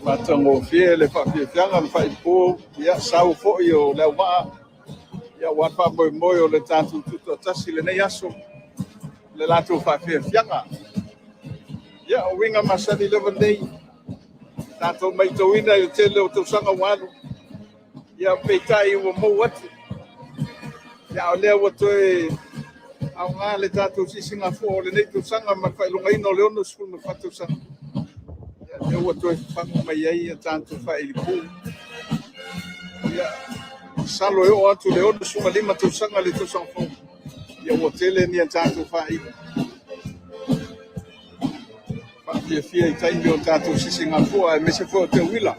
Matagofie le faafiafiaga le faaipo, ia sau foi o le auvaa, ia aua le faamoemoe o le tatou tutoatasi lenei aso, le latou faafiafiaga. Ia, o uiga masani lava nei, tatou matauina i le tele o tausaga ua alu, ia peitai ua mou atu. Ia, o lea ua toe aoga le tatou sisigafua o lenei tausaga ma le faailogaina o le 64 tausaga. Ia, lea ua toe fafagu mai ai ia tatou faailipu. Ia, masalo e oo atu i le 65 tausaga le tausaga fou, ia ua tele ni a tatou faaili. Faafiafia i taimi o tatou sisigafua aemaise foi o teuila.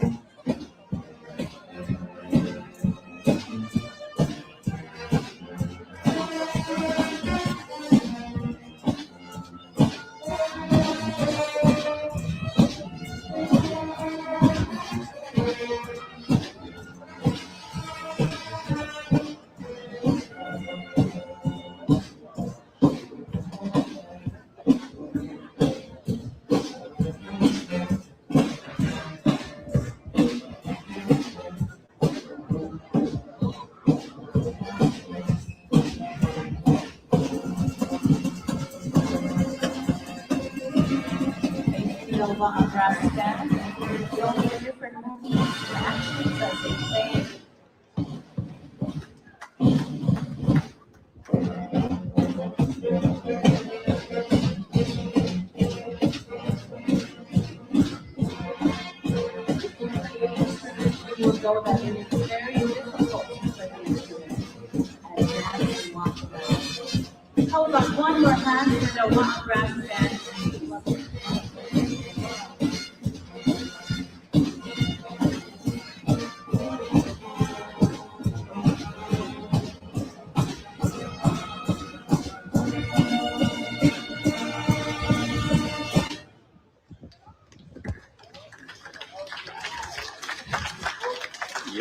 Thank you, Lauva'a Brass Band, for the different movements and actions as they play. know that it is very difficult to play the instrument and dance and walk around. How about one more hand for the Wa'a Brass Band, please?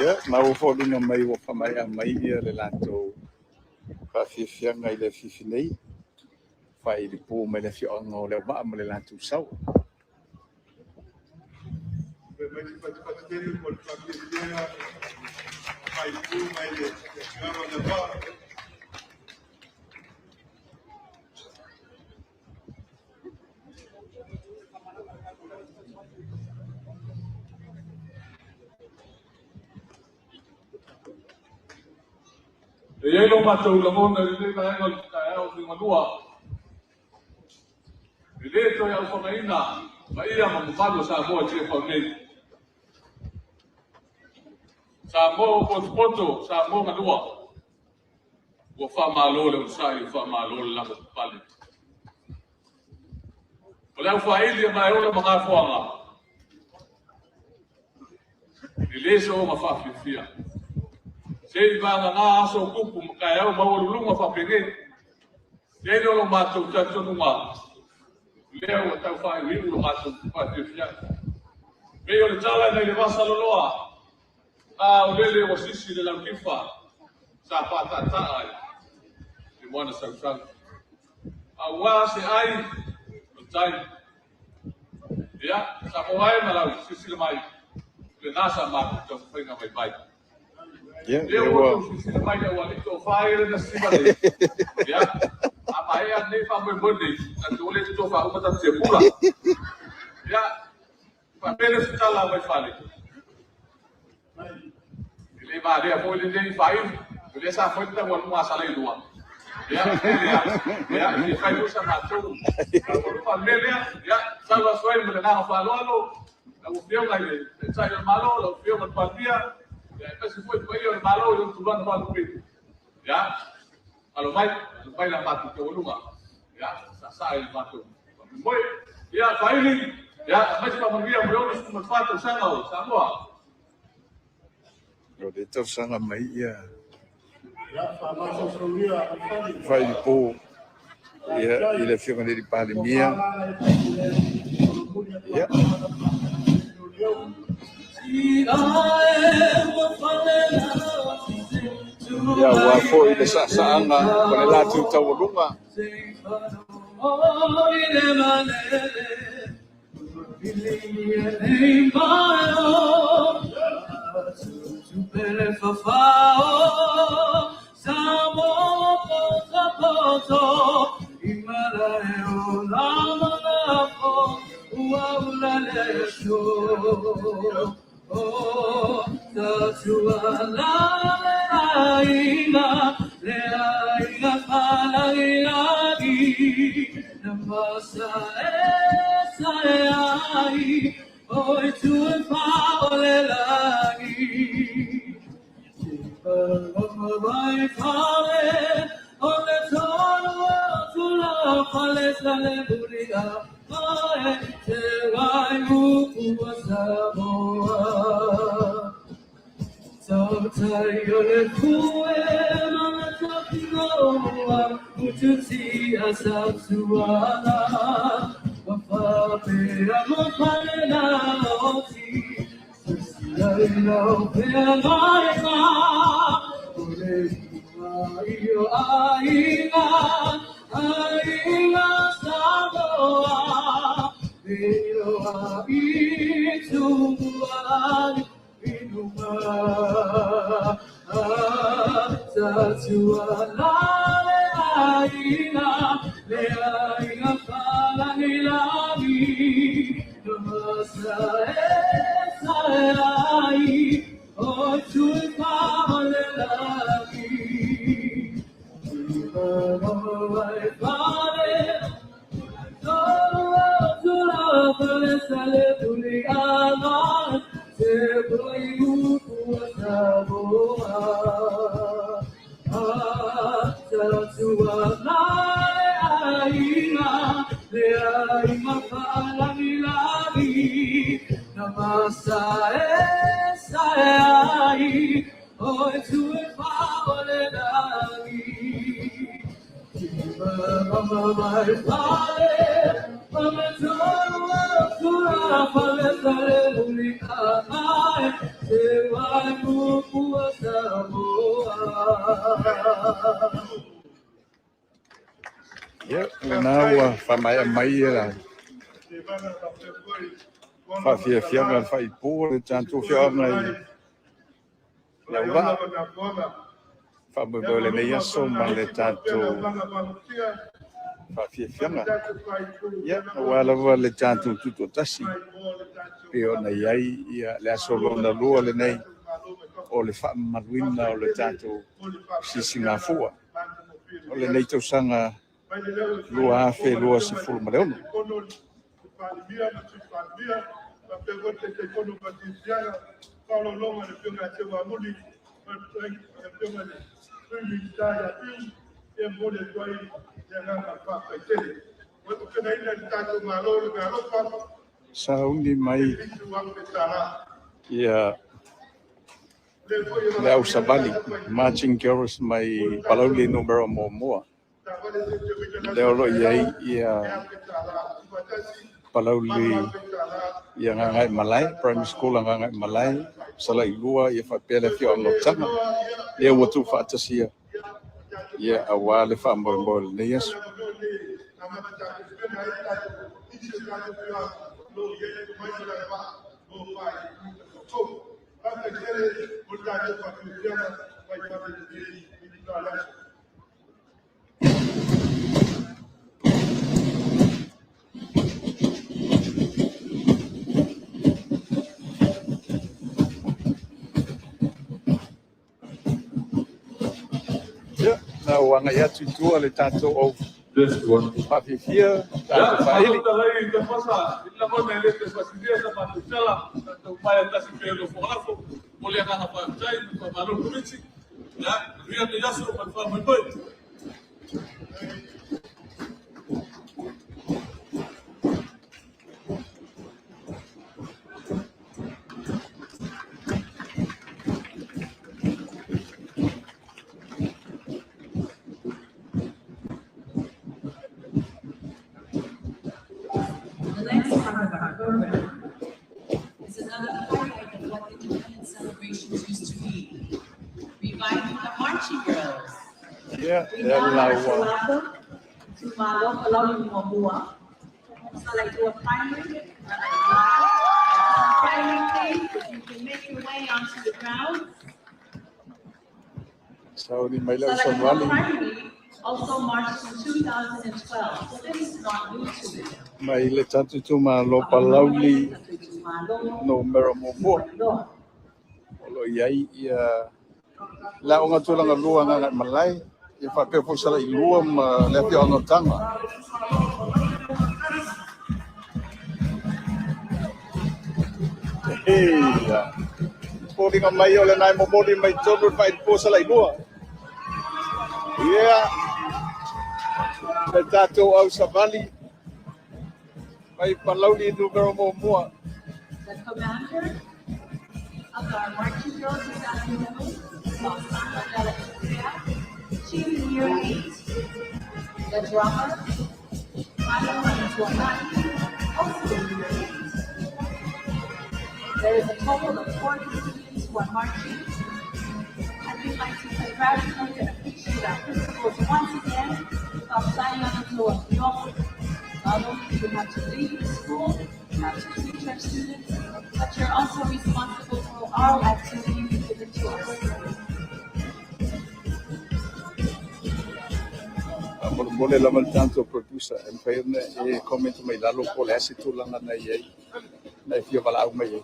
Ia, ma ua foliga mai ua faamaea mai ia le latou faafiafiaga i le afiafi nei, faailipu mai le afioaga o Leauvaa ma le latou sau. Mai se fatufatu tele mo le faafiafiaga faaipu mai le afioaga o Leauvaa. E i ai lo matou lagona i lenei vaega o le taeao liugalua, e lē toe aufagaina paia ma mamalu o Samoa i Tiafau nei. Samoa ua potopoto, Samoa galua, ua faamalo le onosai, ua faamalo le lavapapale. O le aufaili e maeola ma gafoaga, e lē soona faafiafia. Se i vagana aso o tupu ma taeao maualuluga faapenei. Tele o lo matou talitonuga, lea ua tau faaiuiu lo matou faafiafiaga. Pei o le tala nai le vasa loloa, a o lele ua sisi le lautifa, sa faataataa ai le moana sausau. Auā se ai o tai. Ia, sa mo ai ma lau silasila mai, lena sa matou taumafaiga vaivai. Ia, Lea lea ua ua outou silasila mai le aualii toafa ia lena sima nei. Ia, a maea lenei faamoemoe nei, tatou le totofa uma tatou tiapula. Ia, faapea se tala mai fale. E le valea foi lenei faaili, o lea sa fai le taualuga a Salailua. Ia, lea, ia, e fai foi sa matou taualuga. O le mea lea, ia, sau aso ai ma le agaga faaaloalo, lau Afioga i le Taitai o le Malo, lau Afioga i le Palemia, ia, aemaise foi le paia o le Malo i lona tulaga faalupe. Ia, alo mai, alo mai la matou taualuga. Ia, saasaa i le matou faamoemoe. Ia, faaili, ia, aemaise faamanuia mo le 64 tausaga o Samoa. O le tausaga mai ia Ia, faamasausaulia Alifani. failipu ia i le afioga i le Palemia. Ia, ia ua foi le saasaaga o le latou taualuga. ai mafalagilagi na masae sae ai o e tu e whawalelagi. Mama mai fale, mama tolu kura fale tale uli ai, te wai pupua Samoa. Ia, lena ua faamaea mai le faafiafiaga a le faaipo o le tatou afioaga i Leauvaa. Faamoemoe o lenei aso ma le tatou faafiafiaga. Ia, aua lava le tatou tutoatasi, pei ona i ai le aso lona lua lenei o le faamamaluina o le tatou sisigafua o lenei tausaga 2026. Sauni mai ia le au savali, marching girls mai Palauli numera 1. Lea o lo o i ai ia Palauli ia Gagaemalae, Primary School a Gagaemalae, Salailua ia faapea le afioaga o Taga. Lea ua tuufaatasia ia aua le faamoemoe o lenei aso. Ia, na ua agai atu i tua le tatou au faafiafia, tatou faaili. The next part of our program is another highlight of what independence celebrations used to be, reviving the marching girls. Ia, We lea now la like to ua welcome Tumalo Palauli Muamua, Salaitua Primary, Primary, please, if you can make your way onto the ground. Sauni mai le au Salaitua savali Primary also marched in 2012, so this is not new to them. mai le tatou itumalo Palauli numera 1. O lo o i ai ia le aoga tulaga lua Gagaemalae, ia faapea foi Salailua ma le afioaga o Taga. Ia. Foliga mai o lena e momoli mai totonu le faaipo Salailua. Ia, le tatou au savali mai Palauli numera 1. The commander of our marching girls this afternoon, Roxana Dela Andrea. She's in year 8. The drummer, Milo Mantuanaki, also in year 8. There is a total of 40 students who are marching. And we'd like to congratulate and appreciate our principals once again, Not only do you have to lead the school, you have to teach our students, but you're also responsible for all activities given to us. Molemole lava le tatou producer e mafai ona e comment mai lalo po o le a se tulaga na i ai na e fia valaau mai ai.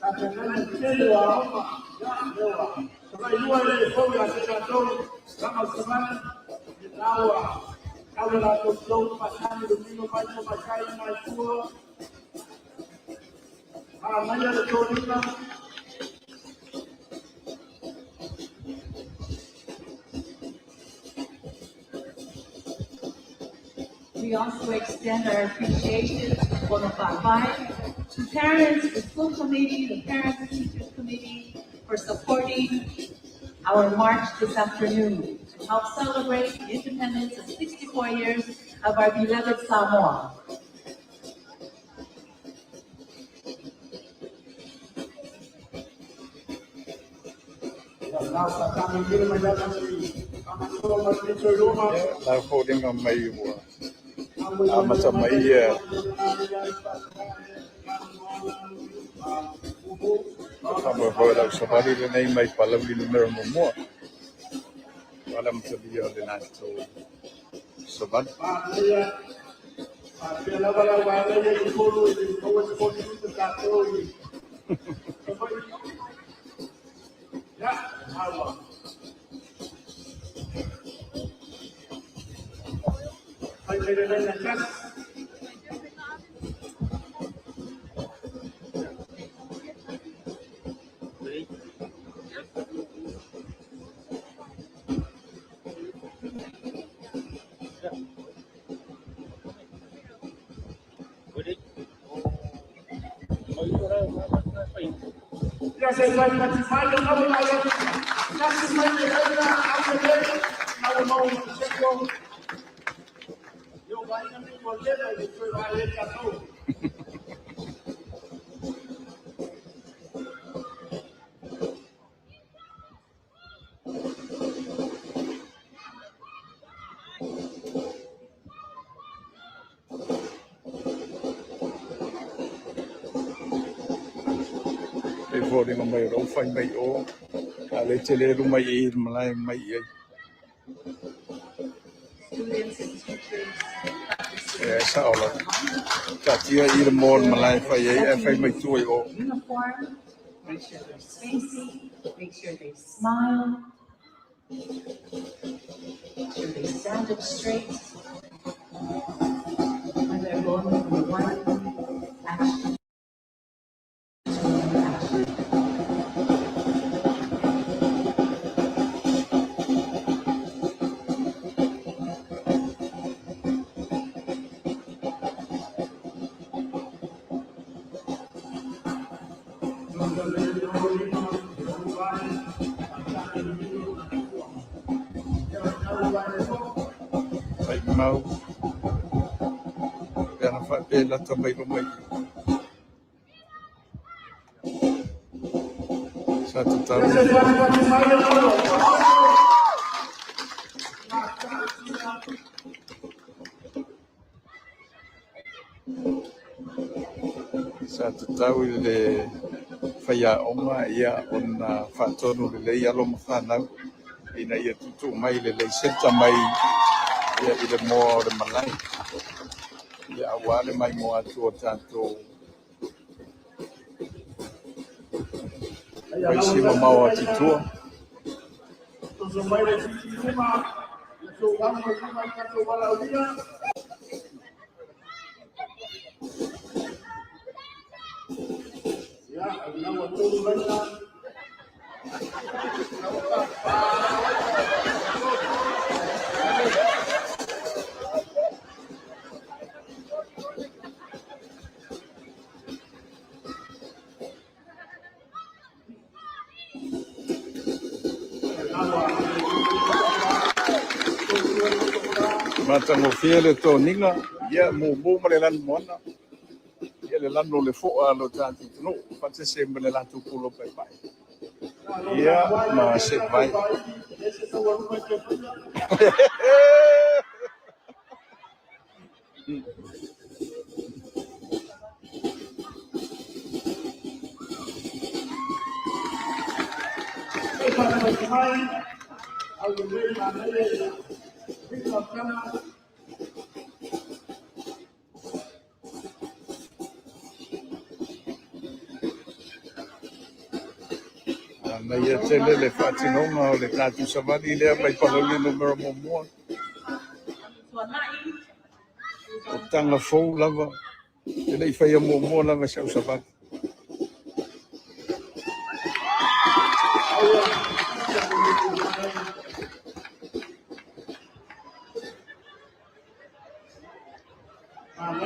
We also extend our appreciation to Fono Fa'avae, to parents, the school committee, the parents and teachers committee for supporting our march this afternoon to help celebrate the independence of 64 years of our beloved Samoa. La foliga mai ua amata mai ia faamoemoe o le ausavali lenei mai Palauli Nu.1 ua le amatalia o le latou savali. E foliga mai o lou fai mai o a le tele luma i i le malae mai i ai. Students and teachers practicing E sao lava. Taatia i le moa o le malae fai ai ae fai mai tua i o. uniform, make sure they're spacing, make sure they smile, make sure they stand up straight when they're going from one action to another action. Fai mau pe ana faapea e lata mai luma i sa tatau. Sa tatau i le faiaoga ia ona faatonu lelei alo ma fanau ina ia tuutuu mai le laiseta mai ia i le moa o le malae ia auā le maimoa atu o tatou vaisi mamao atu i tua. Matagofie le toniga ia mumu ma le lanu moana ia le lanu o le fo'a a lo tatou atunuu faatasi ai ma le latou pula paepae ia ma se'e vai. Manaia tele le faatinoga o le tatou savali lea mai Palauli 1. O taga fou lava, e le i faia muamua lava i sau savali.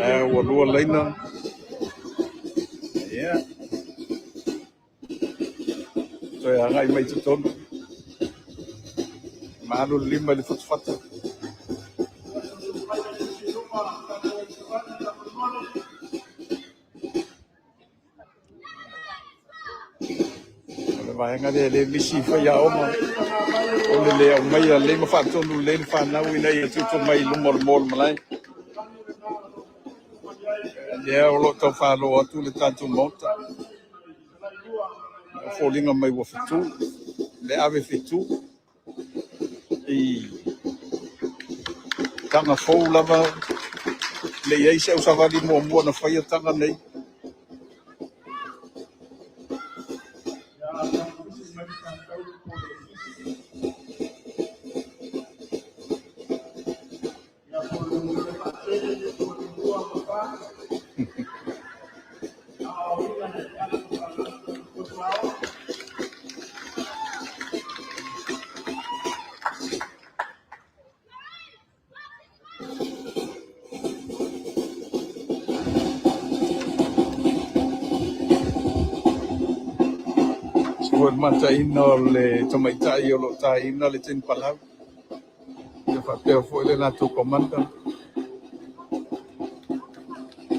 Ae ua lua laina. Ia. Toe agai mai i totonu. Malu le lima i le fatafata. O le vaega lea e le misi i faiaoga, o le le aumaia lelei ma faatonu lelei le fanau ina ia tutu mai i luma o le moa o le malae. Lea o lo o tau falo atu le tatou Maota. E foliga mai ua fetu, le ave fetu i taga fou lava, le i ai se ausavali muamua na faia taga nei. Se foi le mataina o le tamaitai o lo o taina le tini palau. Ia faapea foi le latou commander.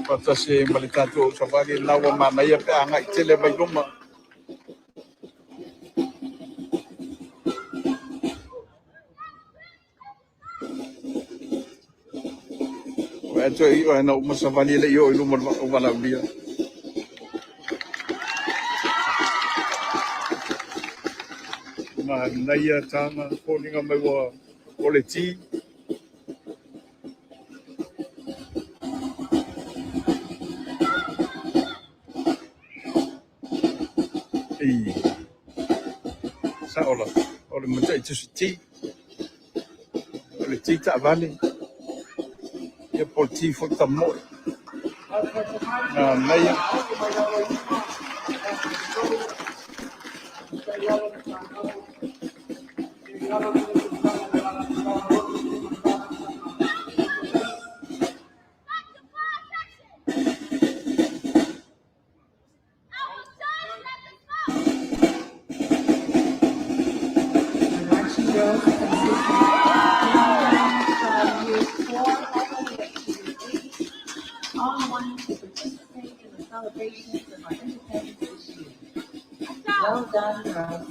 Faatasi ai ma le tatou ausavali lena ua manaia pe a agai tele mai luma. O ea toe i'a na uma savali e le i oo i luma o valaaulia. Manaia taga foliga mai ua o le ti. I sao lava, o le mataitusi ti. O le ti taavale. Ia po o le ti foi tamoe. Manaia. The marching girls consist of from years 4 all the way up to year 8, all wanting to participate in the celebrations of our independence this year. Well done, girls.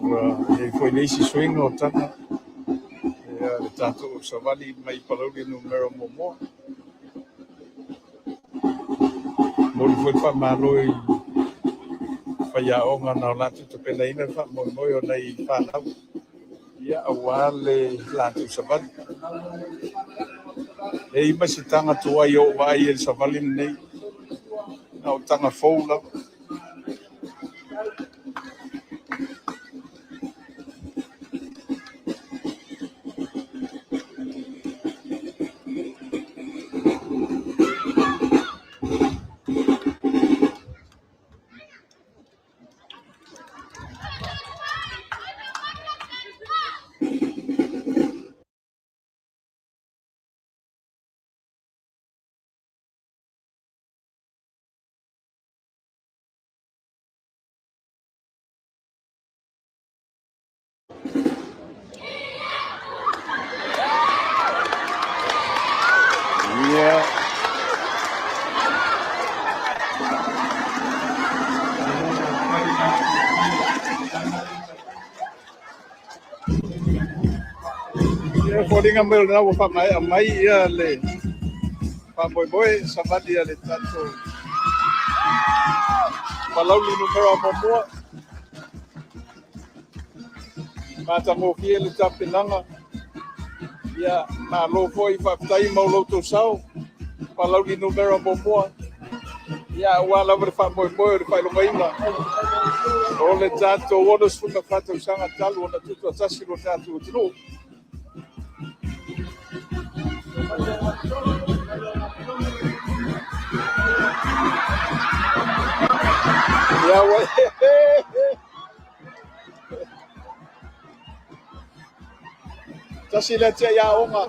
Ua i ai foi le isi suiga o taga ia le tatou savali mai Palauli 1. Momoli foi le faamalo i faiaoga na o latou tapenaina le faamoemoe o nai fanau ia aua le latou savali. E i ai ma se taga tuai o ou vaai i le savali lenei, na o taga fou lava. Ia foliga mai o lena ua faamaea mai ia le faamoemoe savali a le tatou Palauli numera 1. Matagofie le tapenaga. Ia, malo foi, faafetai ma o lo outou sao. Palauli numera 1. Ia, aua lava le faamoemoe o le faailogaina o le tatou 64 tausaga talu ona tutoatasi lo tatou atunuu. Ia, ua tasi lea tia aoga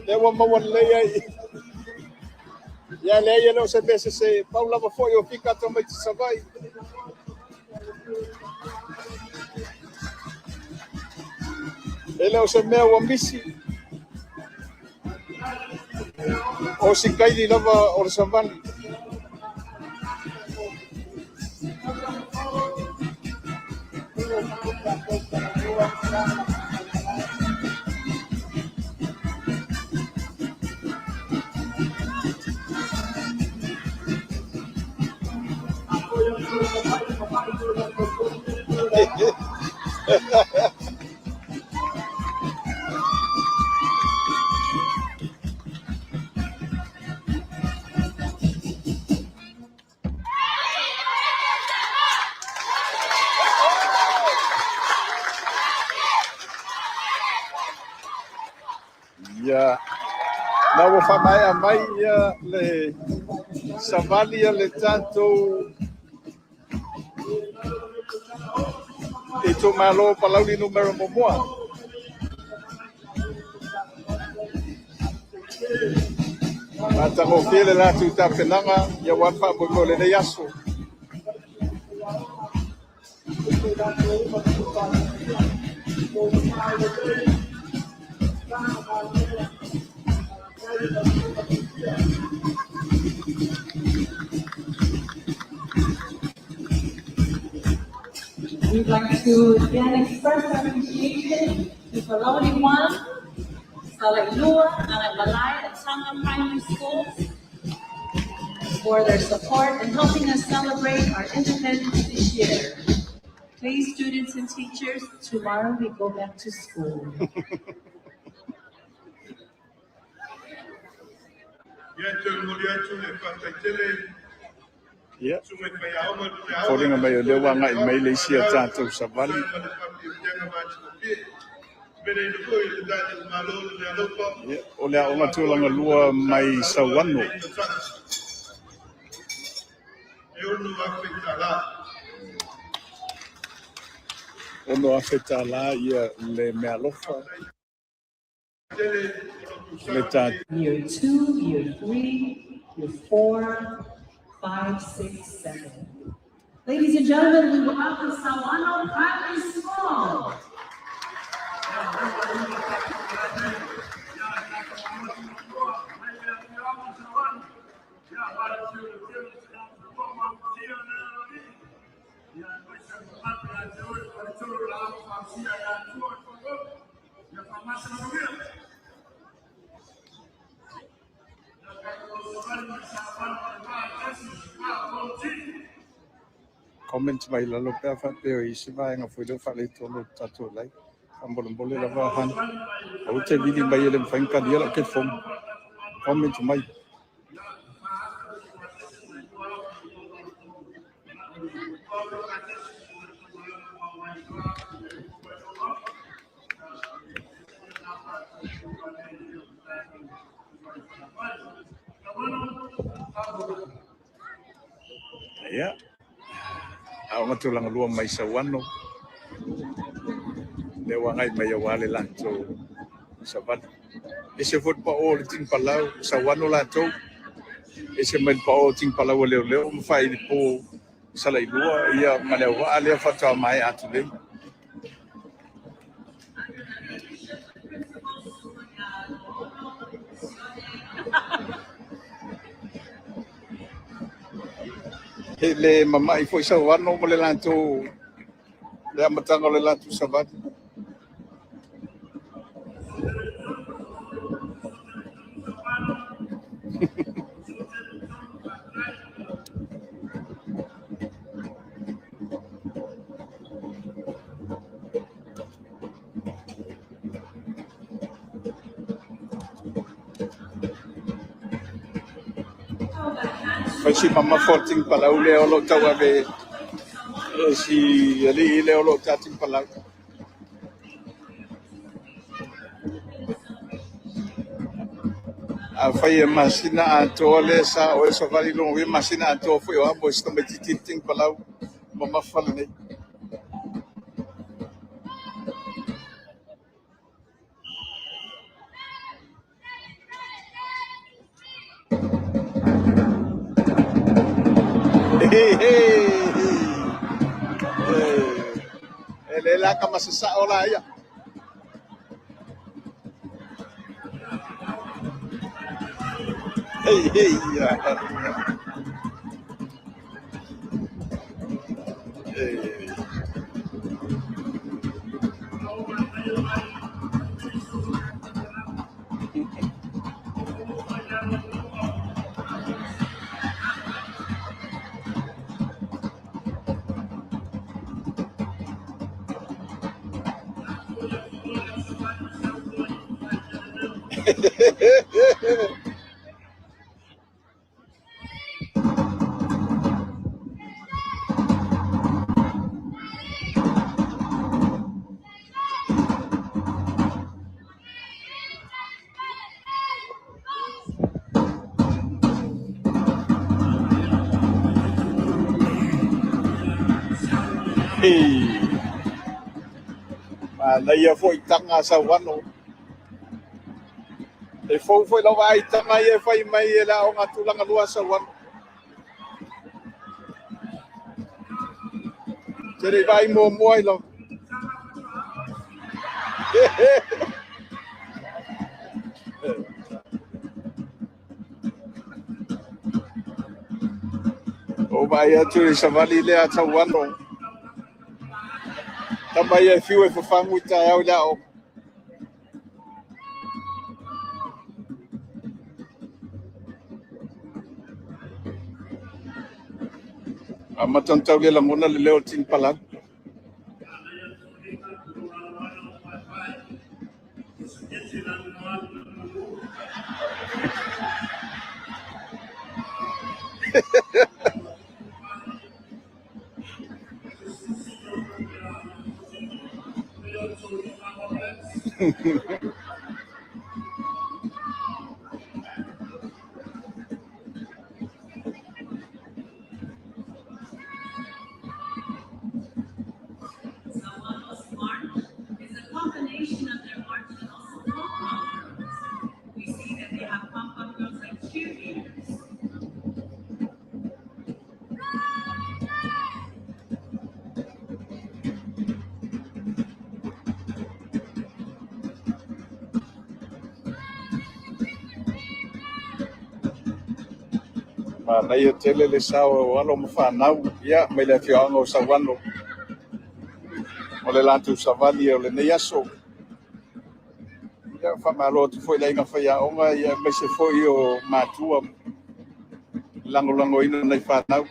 lea ua maua lelei ai. Ia leai, e le o se mea sese, pau lava foi o fika tamaiti Savaii. E le o se mea ua misi. O si kaili lava o le savali. Ia, na ua faamaea mai ia le savali a le tatou itumalo Palauli numera 1. Matagofie le latou tapenaga ia ua faamoemoe o lenei aso. We'd like to again express our appreciation to Palauli 1, Salailua, Gaga'imalai, and Tonga Primary Schools for their support in helping us celebrate our independence this year. Please, students and teachers, tomorrow we go back to school. Ia te momoli atu le faafetai tele Ia, susuga i faiaoga le aoga foliga mai o lea ua agai mai le isi a tatou savali. ma le faafiafiaga matagofie. Meleina foi le tatou Malo le alofa Ia, o le aoga tulaga lua mai Sauano. E $6,000. $6,000 ia le meaalofa. Tele Le ta Year 2, year 3, year 4, 5, 6, 7. Ladies and gentlemen, we welcome Sauano Primary School. Comment mai lalo pe a faapea o isi vaega foi lea ua faaletonu o le tatou live. Faamolemole lava han. Aua te vili mai e le mafai ona talia lau telefoni. Comment mai. Ia, aoga tulaga lua mai Sauano. Lea ua agai mai aua le latou savali. Ese foi le pao o le tini palau, Sauano latou. Ese mai le pao o tini palau a leoleo ma faailepo Salailua, ia ma le auvaa lea faatoa maea atu nei. E le mamai foi Sauano ma le latou le amataga o le latou savali. Fai si mamafa o le tinipalau lea o lo o tauave e si alii lea o lo o ta tinipalau. Afai e masina atoa lea sa oe savali lona uiga e masina atoa foi o amo e si tamaitiiti le tinipalau mamafa lenei. Hey, hey, hey. E le la ka masasao la ia. Hey, hey, yeah. Hey. Hey. Manaia foi taga sauano. E fou foi lau vaai i taga ia e fai mai e le aoga tulaga lua sauano. Te le i vaai muamua i lau. O vaai atu i le savali lea a Tauano. Tama ia e fiu e fafagu i taeao i le aoga. Amata ona tau le lagona le leo o le tinipalau. Sauano's march is a combination of their march and also pom-pom girls. We see that they have pom-pom girls like cheerleaders. Manaia tele le sao o alo ma fanau ia mai le afioaga o Sauano o le latou savali o lenei aso. Ia faamalo atu foi i le aiga faiaoga ia aemaise foi o matua lagolagoina o nai fanau.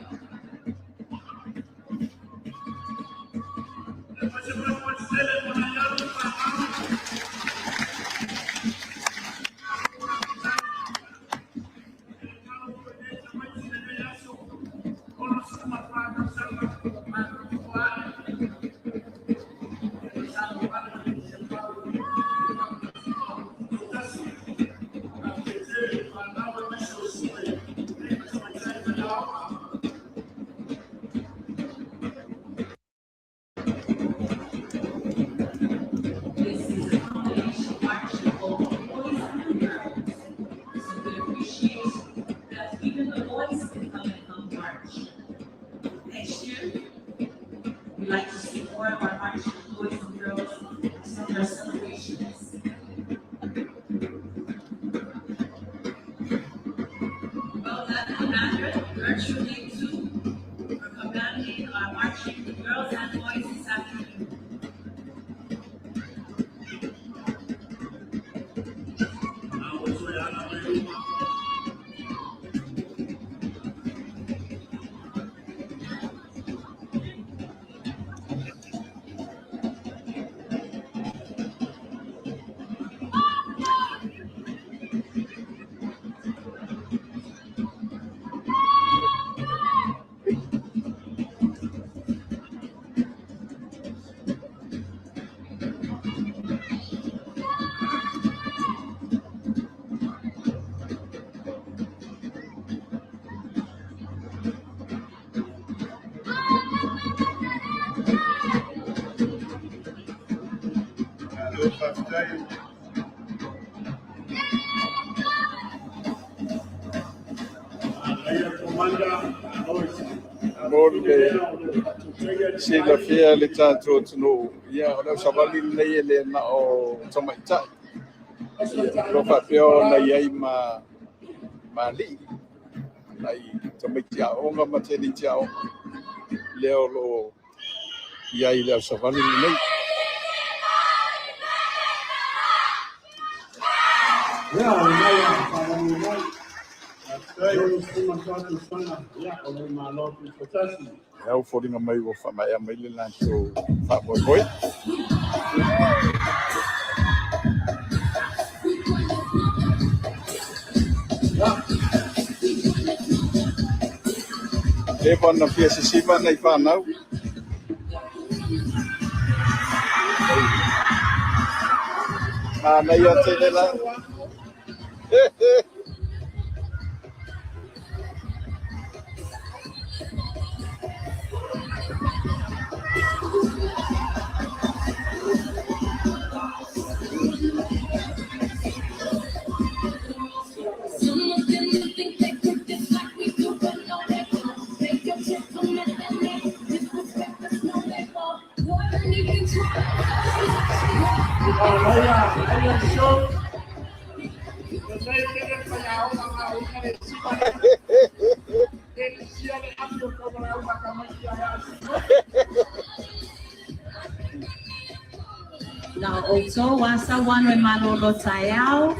This is a combination march of both boys and girls. So we appreciate that even the boys can come and help march. Next year, we'd like to see more of our marching boys and girls attend our celebrations. Well done, Commander, virtually too, for commanding our marching girls and boys this afternoon. Mo le silafia le tatou atunuu, ia o le ausavali lenei e le na o tamaitai. Ia, o lo o faapea ona i ai ma alii, nai tamaiti aoga ma teineiti aoga, lea o lo o i ai i le ausavali lenei. Ia ua foliga mai ua faamaea mai le latou faamoemoe. Leva ona fia sisiva nai fanau. Manaia tele la. Na o outou a sauano e malolo taeao.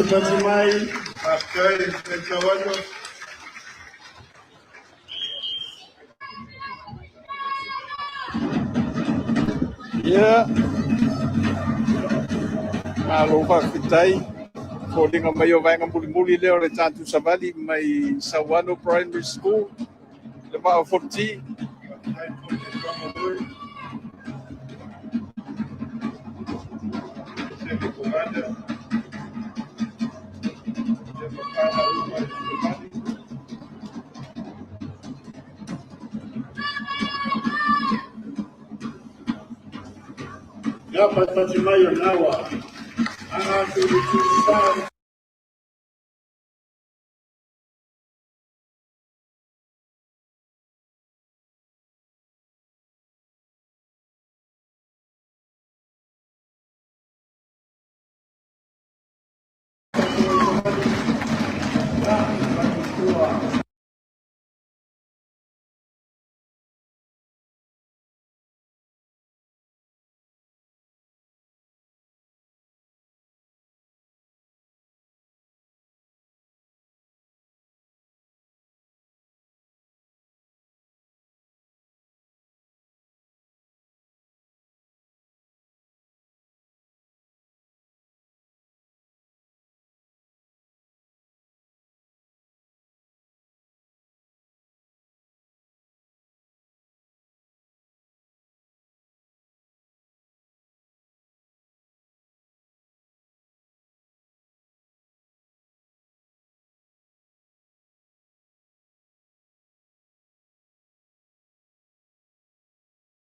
Pati mai. Faafetai e Sauano. Ia, malo faafetai. Foliga mai o vaega mulimuli lea o le tatou savali mai Sauano Primary School, le Vaa o Fonoti. Faafetai foi le Tuamamoe. Se Commander. Se Mapana uma e Savali. Ia, pati mai o nawa. Anga atu i le tusa.